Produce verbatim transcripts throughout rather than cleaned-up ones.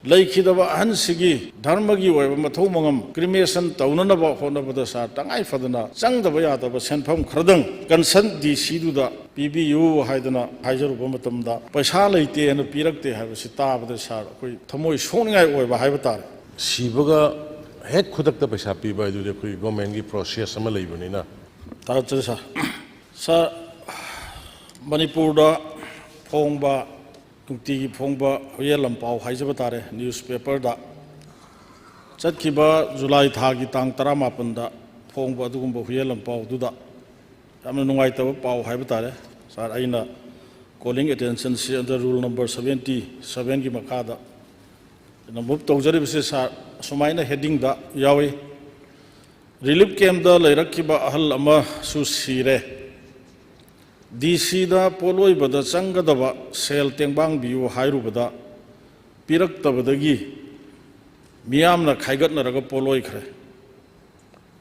ꯂꯩꯈꯤꯗꯕ ꯑꯍꯟꯁꯤꯒꯤ ꯙꯔꯃꯒꯤ ꯑꯣꯏꯕ ꯃꯊꯧ ꯃꯉꯝ, ꯀ꯭ꯔꯤꯃꯦꯁꯟ ꯇꯧꯅꯅꯕ ꯍꯣꯠꯅꯕꯗ ꯁꯥꯔ, ꯇꯉꯥꯏ ꯐꯗꯅ ꯆꯪꯗꯕ ꯌꯥꯗꯕ ꯁꯦꯟꯐꯝ ꯈꯔꯗꯪ ꯀꯟꯁꯔꯟ ꯗꯤ ꯁꯤꯗꯨꯗ ꯄꯤꯕꯤꯌꯨ ꯍꯥꯏꯗꯅ ꯍꯥꯏꯖꯔꯨꯕ ꯃꯇꯝꯗ, ꯄꯩꯁꯥ ꯂꯩꯇꯦꯅ ꯄꯤꯔꯛꯇꯦ ꯍꯥꯏꯕꯁꯤ ꯇꯥꯕꯗ ꯁꯥꯔ, ꯑꯩꯈꯣꯏ ꯊꯃꯣꯏ ꯁꯣꯛꯅꯤꯡꯉꯥꯏ ꯑꯣꯏꯕ ꯍꯥꯏꯕ ꯇꯥꯔꯦ꯫ ꯁꯤꯕꯒ ꯍꯦꯛ ꯈꯨꯗꯛꯇ ꯄꯩꯁꯥ ꯄꯤꯕ ꯍꯥꯏꯗꯨꯗꯤ ꯑꯩꯈꯣꯏ ꯒꯣꯔꯃꯦꯟꯒꯤ ꯄ꯭ꯔꯣꯁꯦꯁ ꯑꯃ ꯂꯩꯕꯅꯤꯅ꯫ ꯊꯥꯒꯠꯆꯔꯤ ꯁꯥꯔ꯫ ꯁꯥꯔ, ꯃꯅꯤꯄꯨꯔꯗ ꯐꯣꯡꯕ, ꯅꯨꯡꯇꯤꯒꯤ ꯐꯣꯡꯕ ꯍꯨꯏꯌꯦꯟ ꯂꯝꯄꯥꯎ ꯍꯥꯏꯖꯕ ꯇꯥꯔꯦ, ꯅ꯭ꯌꯨꯁ ꯄꯦꯄꯔꯗ ꯆꯠꯈꯤꯕ ꯖꯨꯂꯥꯏ ꯊꯥꯒꯤ ꯇꯥꯡ ꯇꯔꯥꯃꯥꯄꯟꯗ ꯐꯣꯡꯕ ꯑꯗꯨꯒꯨꯝꯕ ꯍꯨꯏꯌꯦꯟ ꯂꯝꯄꯥꯎꯗꯨꯗ ꯌꯥꯝꯅ ꯅꯨꯡꯉꯥꯏꯇꯕ ꯄꯥꯎ ꯍꯥꯏꯕ ꯇꯥꯔꯦ꯫ ꯁꯥꯔ, ꯑꯩꯅ calling attentionꯁꯤ under rule number seventy sevenꯒꯤ ꯃꯈꯥꯗ ꯑꯩꯅ move ꯇꯧꯖꯔꯤꯕꯁꯤ ꯁꯥꯔ, ꯑꯁꯨꯃꯥꯏꯅ headingꯗ ꯌꯥꯎꯏ꯫ ꯔꯤꯂꯤꯐ ꯀꯦꯝꯞꯇ ꯂꯩꯔꯛꯈꯤꯕ ꯑꯍꯜ ꯑꯃꯁꯨ ꯁꯤꯔꯦ꯫ ꯗꯤ ꯁꯤꯗ ꯄꯣꯠꯂꯣꯏꯕꯗ ꯆꯪꯒꯗꯕ ꯁꯦꯜ ꯇꯦꯡꯕꯥꯡꯕꯤꯌꯨ ꯍꯥꯏꯔꯨꯕꯗ ꯄꯤꯔꯛꯇꯕꯗꯒꯤ ꯃꯤꯌꯥꯝꯅ ꯈꯥꯏꯒꯠꯅꯔꯒ ꯄꯣꯠꯂꯣꯏꯈ꯭ꯔꯦ꯫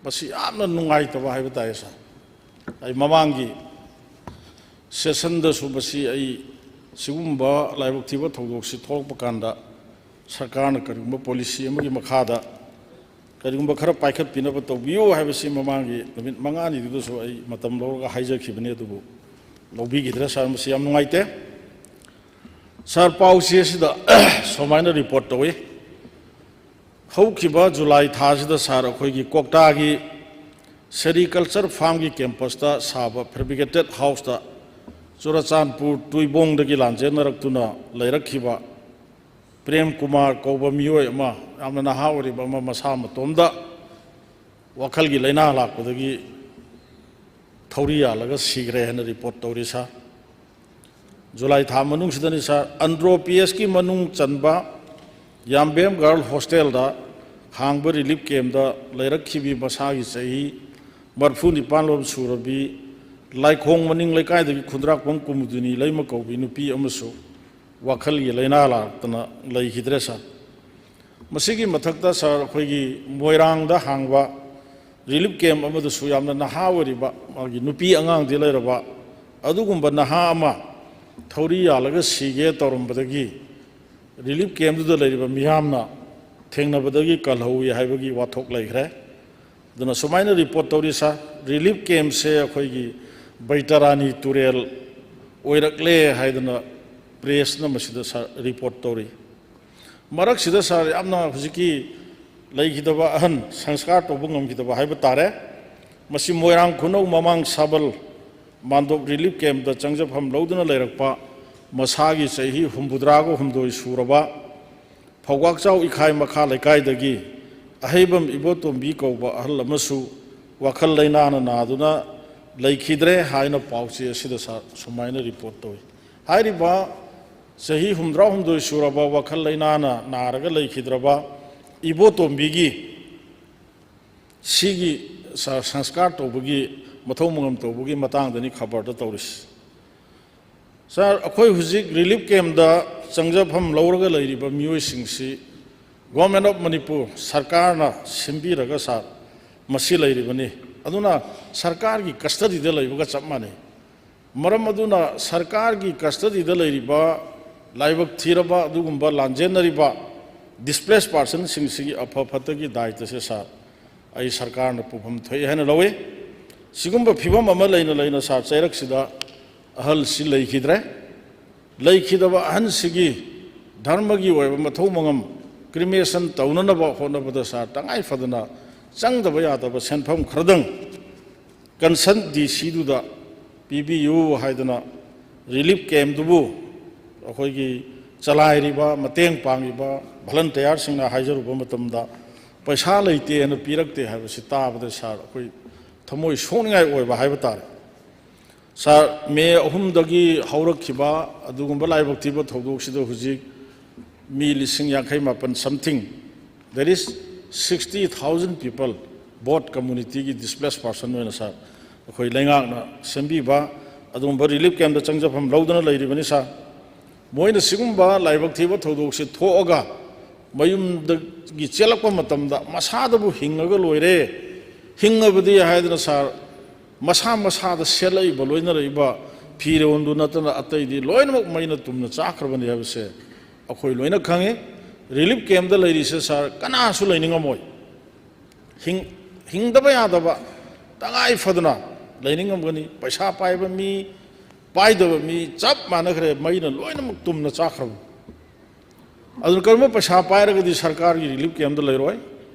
ꯃꯁꯤ ꯌꯥꯝꯅ ꯅꯨꯡꯉꯥꯏꯇꯕ ꯍꯥꯏꯕ ꯇꯥꯏ ꯁꯥꯔ꯫ ꯑꯩ ꯃꯃꯥꯡꯒꯤ ꯁꯦꯁꯟꯗꯁꯨ ꯃꯁꯤ ꯑꯩ ꯁꯤꯒꯨꯝꯕ ꯂꯥꯏꯕꯛ ꯊꯤꯕ ꯊꯧꯗꯣꯛꯁꯤ ꯊꯣꯛꯂꯛꯄ ꯀꯥꯟꯗ ꯁꯔꯀꯥꯔꯅ ꯀꯔꯤꯒꯨꯝꯕ ꯄꯣꯂꯤꯁꯤ ꯑꯃꯒꯤ ꯃꯈꯥꯗ ꯀꯔꯤꯒꯨꯝꯕ ꯈꯔ ꯄꯥꯏꯈꯠꯄꯤꯅꯕ ꯇꯧꯕꯤꯌꯨ ꯍꯥꯏꯕꯁꯤ ꯃꯃꯥꯡꯒꯤ ꯅꯨꯃꯤꯠ ꯃꯉꯥꯅꯤꯗꯨꯗꯁꯨ ꯑꯩ ꯃꯇꯝ ꯂꯧꯔꯒ ꯍꯥꯏꯖꯈꯤꯕꯅꯤ, ꯑꯗꯨꯕꯨ ꯂꯧꯕꯤꯈꯤꯗ꯭ꯔꯦ ꯁꯥꯔ, ꯃꯁꯤ ꯌꯥꯝ ꯅꯨꯡꯉꯥꯏꯇꯦ꯫ ꯁꯥꯔ, ꯄꯥꯎ ꯆꯦ ꯑꯁꯤꯗ ꯁꯨꯃꯥꯏꯅ ꯔꯤꯄꯣꯔꯠ ꯇꯧꯏ꯫ ꯍꯧꯈꯤꯕ ꯖꯨꯂꯥꯏ ꯊꯥꯁꯤꯗ ꯁꯥꯔ, ꯑꯩꯈꯣꯏꯒꯤ ꯀꯣꯛꯇꯥꯒꯤ ꯁꯦꯔꯤꯀꯜꯆꯔ ꯐꯥꯔꯝꯒꯤ ꯀꯦꯝꯄꯁꯇ ꯁꯥꯕ ꯐꯦꯕ꯭ꯔꯤꯀꯦꯇꯦꯠ ꯍꯥꯎꯁꯇ ꯆꯨꯔꯆꯥꯟꯄꯨꯔ ꯇꯨꯏꯕꯣꯡꯗꯒꯤ ꯂꯥꯟꯖꯦꯟꯅꯔꯛꯇꯨꯅ ꯂꯩꯔꯛꯈꯤꯕ ꯄ꯭ꯔꯦꯝ ꯀꯨꯃꯥꯔ ꯀꯧꯕ ꯃꯤꯑꯣꯏ ꯑꯃ, ꯌꯥꯝꯅ ꯅꯍꯥ ꯑꯣꯏꯔꯤꯕ ꯑꯃ, ꯃꯁꯥ ꯃꯇꯣꯝꯗ ꯋꯥꯈꯜꯒꯤ ꯂꯥꯏꯅꯥ ꯂꯥꯛꯄꯗꯒꯤ ꯊꯧꯔꯤ ꯌꯥꯜꯂꯒ ꯁꯤꯈ꯭ꯔꯦ ꯍꯥꯏꯅ ꯔꯤꯄꯣꯔꯠ ꯇꯧꯔꯤ ꯁꯥꯔ꯫ ꯖꯨꯂꯥꯏ ꯊꯥ ꯃꯅꯨꯡꯁꯤꯗꯅꯤ ꯁꯥꯔ꯫ ꯑꯟꯗ꯭ꯔꯣ ꯄꯤ ꯑꯦꯁꯀꯤ ꯃꯅꯨꯡ ꯆꯟꯕ ꯌꯥꯝꯕꯦꯝ ꯒꯥꯔꯜ ꯍꯣꯁꯇꯦꯜꯗ ꯍꯥꯡꯕ ꯔꯤꯂꯤꯐ ꯀꯦꯝꯞꯇ ꯂꯩꯔꯛꯈꯤꯕꯤ, ꯃꯁꯥꯒꯤ ꯆꯍꯤ ꯃꯔꯤꯐꯨ ꯅꯤꯄꯥꯟ ꯂꯣꯝ ꯁꯨꯔꯕꯤ, ꯂꯥꯏꯈꯣꯡ ꯃꯅꯤꯡ ꯂꯩꯀꯥꯏꯗꯒꯤ ꯈꯨꯟꯗ꯭ꯔꯥꯛꯄꯝ ꯀꯨꯃꯨꯗꯤꯅꯤ ꯂꯩꯃ ꯀꯧꯕꯤ ꯅꯨꯄꯤ ꯑꯃꯁꯨ ꯋꯥꯈꯜꯒꯤ ꯂꯥꯏꯅꯥ ꯂꯥꯛꯇꯅ ꯂꯩꯈꯤꯗ꯭ꯔꯦ ꯁꯥꯔ꯫ ꯃꯁꯤꯒꯤ ꯃꯊꯛꯇ ꯁꯥꯔ, ꯑꯩꯈꯣꯏꯒꯤ ꯃꯣꯏꯔꯥꯡꯗ ꯍꯥꯡꯕ ꯔꯤꯂꯤꯐ ꯀꯦꯝꯞ ꯑꯃꯗꯁꯨ ꯌꯥꯝꯅ ꯅꯍꯥ ꯑꯣꯏꯔꯤꯕ, ꯃꯥꯒꯤ ꯅꯨꯄꯤ ꯑꯉꯥꯡꯗꯤ ꯂꯩꯔꯕ, ꯑꯗꯨꯒꯨꯝꯕ ꯅꯍꯥ ꯑꯃ ꯊꯧꯔꯤ ꯌꯥꯜꯂꯒ ꯁꯤꯒꯦ ꯇꯧꯔꯝꯕꯗꯒꯤ ꯔꯤꯂꯤꯐ ꯀꯦꯝꯗꯨꯗ ꯂꯩꯔꯤꯕ ꯃꯤꯌꯥꯝꯅ ꯊꯦꯡꯅꯕꯗꯒꯤ ꯀꯜꯍꯧꯏ ꯍꯥꯏꯕꯒꯤ ꯋꯥꯊꯣꯛ ꯂꯩꯈ꯭ꯔꯦ꯫ ꯑꯗꯨꯅ ꯁꯨꯃꯥꯏꯅ ꯔꯤꯄꯣꯔꯠ ꯇꯧꯔꯤ ꯁꯥꯔ, ꯔꯤꯂꯤꯐ ꯀꯦꯝꯁꯦ ꯑꯩꯈꯣꯏꯒꯤ ꯕꯩꯇꯔꯥꯅꯤ ꯇꯨꯔꯦꯜ ꯑꯣꯏꯔꯛꯂꯦ ꯍꯥꯏꯗꯅ ꯄ꯭ꯔꯦꯁꯅ ꯃꯁꯤꯗ ꯁꯥꯔ ꯔꯤꯄꯣꯔꯠ ꯇꯧꯔꯤ꯫ ꯃꯔꯛꯁꯤꯗ ꯁꯥꯔ, ꯌꯥꯝꯅ ꯍꯧꯖꯤꯛꯀꯤ ꯂꯩꯈꯤꯗꯕ ꯑꯍꯟ ꯁꯪꯁꯀꯥꯔ ꯇꯧꯕ ꯉꯝꯈꯤꯗꯕ ꯍꯥꯏꯕ ꯇꯥꯔꯦ꯫ ꯃꯁꯤ ꯃꯣꯏꯔꯥꯡ ꯈꯨꯅꯧ ꯃꯃꯥꯡ ꯁꯥꯕꯜ ꯃꯥꯟꯗꯣꯞ ꯔꯤꯂꯤꯐ ꯀꯦꯝꯞꯇ ꯆꯪꯖꯐꯝ ꯂꯧꯗꯨꯅ ꯂꯩꯔꯛꯄ ꯃꯁꯥꯒꯤ ꯆꯍꯤ ꯍꯨꯝꯐꯨꯇꯔꯥꯒ ꯍꯨꯝꯗꯣꯏ ꯁꯨꯔꯕ ꯐꯧꯒꯥꯛꯆꯥꯎ ꯏꯈꯥꯏ ꯃꯈꯥ ꯂꯩꯀꯥꯏꯗꯒꯤ ꯑꯍꯩꯕꯝ ꯏꯕꯣꯇꯣꯝꯕꯤ ꯀꯧꯕ ꯑꯍꯜ ꯑꯃꯁꯨ ꯋꯥꯈꯜ ꯂꯩꯅꯥꯅ ꯅꯥꯗꯨꯅ ꯂꯩꯈꯤꯗ꯭ꯔꯦ ꯍꯥꯏꯅ ꯄꯥꯎꯆꯦ ꯑꯁꯤꯗ ꯁꯥ-, ꯁꯨꯃꯥꯏꯅ ꯔꯤꯄꯣꯔꯠ ꯇꯧꯏ꯫ ꯍꯥꯏꯔꯤꯕ ꯆꯍꯤ ꯍꯨꯝꯗ꯭ꯔꯥꯍꯨꯝꯗꯣꯏ ꯁꯨꯔꯕ ꯋꯥꯈꯜ ꯂꯩꯅꯥꯅ ꯅꯥꯔꯒ ꯂꯩꯈꯤꯗ꯭ꯔꯕ ꯏꯕꯣꯇꯣꯝꯕꯤꯒꯤ ꯁꯤꯒꯤ ꯁ-, ꯁꯪꯁꯀꯥꯔ ꯇꯧꯕꯒꯤ ꯃꯊꯧ ꯃꯉꯝ ꯇꯧꯕꯒꯤ ꯃꯇꯥꯡꯗꯅꯤ ꯈꯕꯔꯗ ꯇꯧꯔꯤꯁꯤ꯫ ꯁꯥꯔ, ꯑꯩꯈꯣꯏ ꯍꯧꯖꯤꯛ ꯔꯤꯂꯤꯐ ꯀꯦꯝꯞꯇ ꯆꯪꯖꯐꯝ ꯂꯧꯔꯒ ꯂꯩꯔꯤꯕ ꯃꯤꯑꯣꯏꯁꯤꯡꯁꯤ Government of Manipur ꯁꯔꯀꯥꯔꯅ ꯁꯤꯟꯕꯤꯔꯒ, ꯁꯥꯔ, ꯃꯁꯤ ꯂꯩꯔꯤꯕꯅꯤ꯫ ꯑꯗꯨꯅ ꯁꯔꯀꯥꯔꯒꯤ ꯀꯁꯇꯗꯤꯗ ꯂꯩꯕꯒ ꯆꯞ ꯃꯥꯟꯅꯩ꯫ ꯃꯔꯝ ꯑꯗꯨꯅ ꯁꯔꯀꯥꯔꯒꯤ ꯀꯁꯇꯗꯤꯗ ꯂꯩꯔꯤꯕ, ꯂꯥꯏꯕꯛ ꯊꯤꯔꯕ ꯑꯗꯨꯒꯨꯝꯕ ꯂꯥꯟꯖꯦꯟꯅꯔꯤꯕ ꯗꯤꯁꯄ꯭ꯂꯦꯁ ꯄꯥꯔꯁꯟꯁꯤꯡꯁꯤꯒꯤ ꯑꯐ ꯐꯠꯇꯒꯤ ꯗꯥꯏꯇꯁꯦ, ꯁꯥꯔ, ꯑꯩ ꯁꯔꯀꯥꯔꯅ ꯄꯨꯐꯝ ꯊꯣꯛꯏ ꯍꯥꯏꯅ ꯂꯧꯏ꯫ ꯁꯤꯒꯨꯝꯕ ꯐꯤꯕꯝ ꯑꯃ ꯂꯩꯅ ꯂꯩꯅ, ꯁꯥꯔ, ꯆꯩꯔꯛꯁꯤꯗ ꯑꯍꯜꯁꯤ ꯂꯩꯈꯤꯗ꯭ꯔꯦ꯫ ꯂꯩꯈꯤꯗꯕ ꯑꯍꯟꯁꯤꯒꯤ ꯙꯔꯃꯒꯤ ꯑꯣꯏꯕ ꯃꯊꯧ ꯃꯉꯝ, ꯀ꯭ꯔꯤꯃꯦꯁꯟ ꯇꯧꯅꯅꯕ ꯍꯣꯠꯅꯕꯗ, ꯁꯥꯔ, ꯇꯉꯥꯏ ꯐꯗꯅ ꯆꯪꯗꯕ ꯌꯥꯗꯕ ꯁꯦꯟꯐꯝ ꯈꯔꯗꯪ ꯀꯟꯁꯔꯟ ꯗꯤ ꯁꯤꯗꯨꯗ ꯄꯤꯕꯤꯌꯨ ꯍꯥꯏꯗꯅ ꯔꯤꯂꯤꯐ ꯀꯦꯝꯞꯇꯨꯕꯨ ꯑꯩꯈꯣꯏꯒꯤ ꯆꯂꯥꯏꯔꯤꯕ, ꯃꯇꯦꯡ ꯄꯥꯡꯂꯤꯕ ꯚꯣꯂꯟꯇꯤꯌꯥꯔꯁꯤꯡꯅ ꯍꯥꯏꯖꯔꯨꯕ ꯃꯇꯝꯗ ꯄꯩꯁꯥ ꯂꯩꯇꯦꯅ ꯄꯤꯔꯛꯇꯦ ꯍꯥꯏꯕꯁꯤ ꯇꯥꯕꯗ, ꯁꯥꯔ, ꯑꯩꯈꯣꯏ ꯊꯃꯣꯏ ꯁꯣꯛꯅꯤꯡꯉꯥꯏ ꯑꯣꯏꯕ ꯍꯥꯏꯕ ꯇꯥꯔꯦ꯫ ꯁꯥꯔ, ꯃꯦ ꯑꯍꯨꯝꯗꯒꯤ ꯍꯧꯔꯛꯈꯤꯕ ꯑꯗꯨꯒꯨꯝꯕ ꯂꯥꯏꯕꯛ ꯊꯤꯕ ꯊꯧꯗꯣꯛꯁꯤꯗ ꯍꯧꯖꯤꯛ ꯃꯤ ꯂꯤꯁꯤꯡ ꯌꯥꯡꯈꯩ ꯃꯥꯄꯟ something, that is sixty thousand people, both communityꯒꯤ displaced person ꯑꯣꯏꯅ, ꯁꯥꯔ, ꯑꯩꯈꯣꯏ ꯂꯩꯉꯥꯛꯅ ꯁꯦꯝꯕꯤꯕ ꯑꯗꯨꯒꯨꯝꯕ ꯔꯤꯂꯤꯐ ꯀꯦꯝꯞꯇ ꯆꯪꯖꯐꯝ ꯂꯧꯗꯨꯅ ꯂꯩꯔꯤꯕꯅꯤ, ꯁꯥꯔ꯫ ꯃꯣꯏꯅ ꯁꯤꯒꯨꯝꯕ ꯂꯥꯏꯕꯛ ꯊꯤꯕ ꯊꯧꯗꯣꯛꯁꯤ ꯊꯣꯛꯑꯒ ꯃꯌꯨꯝꯗꯒꯤ ꯆꯦꯜꯂꯛꯄ ꯃꯇꯝꯗ ꯃꯁꯥꯗꯕꯨ ꯍꯤꯡꯉꯒ ꯂꯣꯏꯔꯦ, ꯍꯤꯡꯉꯕꯗꯤ ꯍꯥꯏꯗꯅ, ꯁꯥꯔ, ꯃꯁꯥ ꯃꯁꯥꯗ ꯁꯦꯠꯂꯛꯏꯕ, ꯂꯣꯏꯅꯔꯛꯏꯕ ꯐꯤꯔꯣꯟꯗꯨ ꯅꯠꯇꯅ ꯑꯇꯩꯗꯤ ꯂꯣꯏꯅꯃꯛ ꯃꯩꯅ ꯇꯨꯝꯅ ꯆꯥꯈ꯭ꯔꯕꯅꯤ ꯍꯥꯏꯕꯁꯦ ꯑꯩꯈꯣꯏ ꯂꯣꯏꯅ ꯈꯪꯉꯤ, ꯔꯤꯂꯤꯐ ꯀꯦꯝꯗ ꯂꯩꯔꯤꯁꯦ ꯁꯥꯔ, ꯀꯅꯥꯁꯨ ꯂꯩꯅꯤꯡꯉꯝꯃꯣꯏ꯫ ꯍꯤꯡ-, ꯍꯤꯡꯗꯕ ꯌꯥꯗꯕ, ꯇꯉꯥꯏ ꯐꯗꯅ ꯂꯩꯅꯤꯡꯉꯝꯒꯅꯤ꯫ ꯄꯩꯁꯥ ꯄꯥꯏꯕ ꯃꯤ, ꯄꯥꯏꯗꯕ ꯃꯤ ꯆꯞ ꯃꯥꯟꯅꯈ꯭ꯔꯦ, ꯃꯩꯅ ꯂꯣꯏꯅꯃꯛ ꯇꯨꯝꯅ ꯆꯥꯈ꯭ꯔꯕ꯫ ꯑꯗꯨꯅ ꯀꯔꯤꯒꯨꯝꯕ ꯄꯩꯁꯥ ꯄꯥꯏꯔꯒꯗꯤ ꯁꯔꯀꯥꯔꯒꯤ ꯔꯤꯂꯤꯐ ꯀꯦꯝꯗ ꯂꯩꯔꯣꯏ,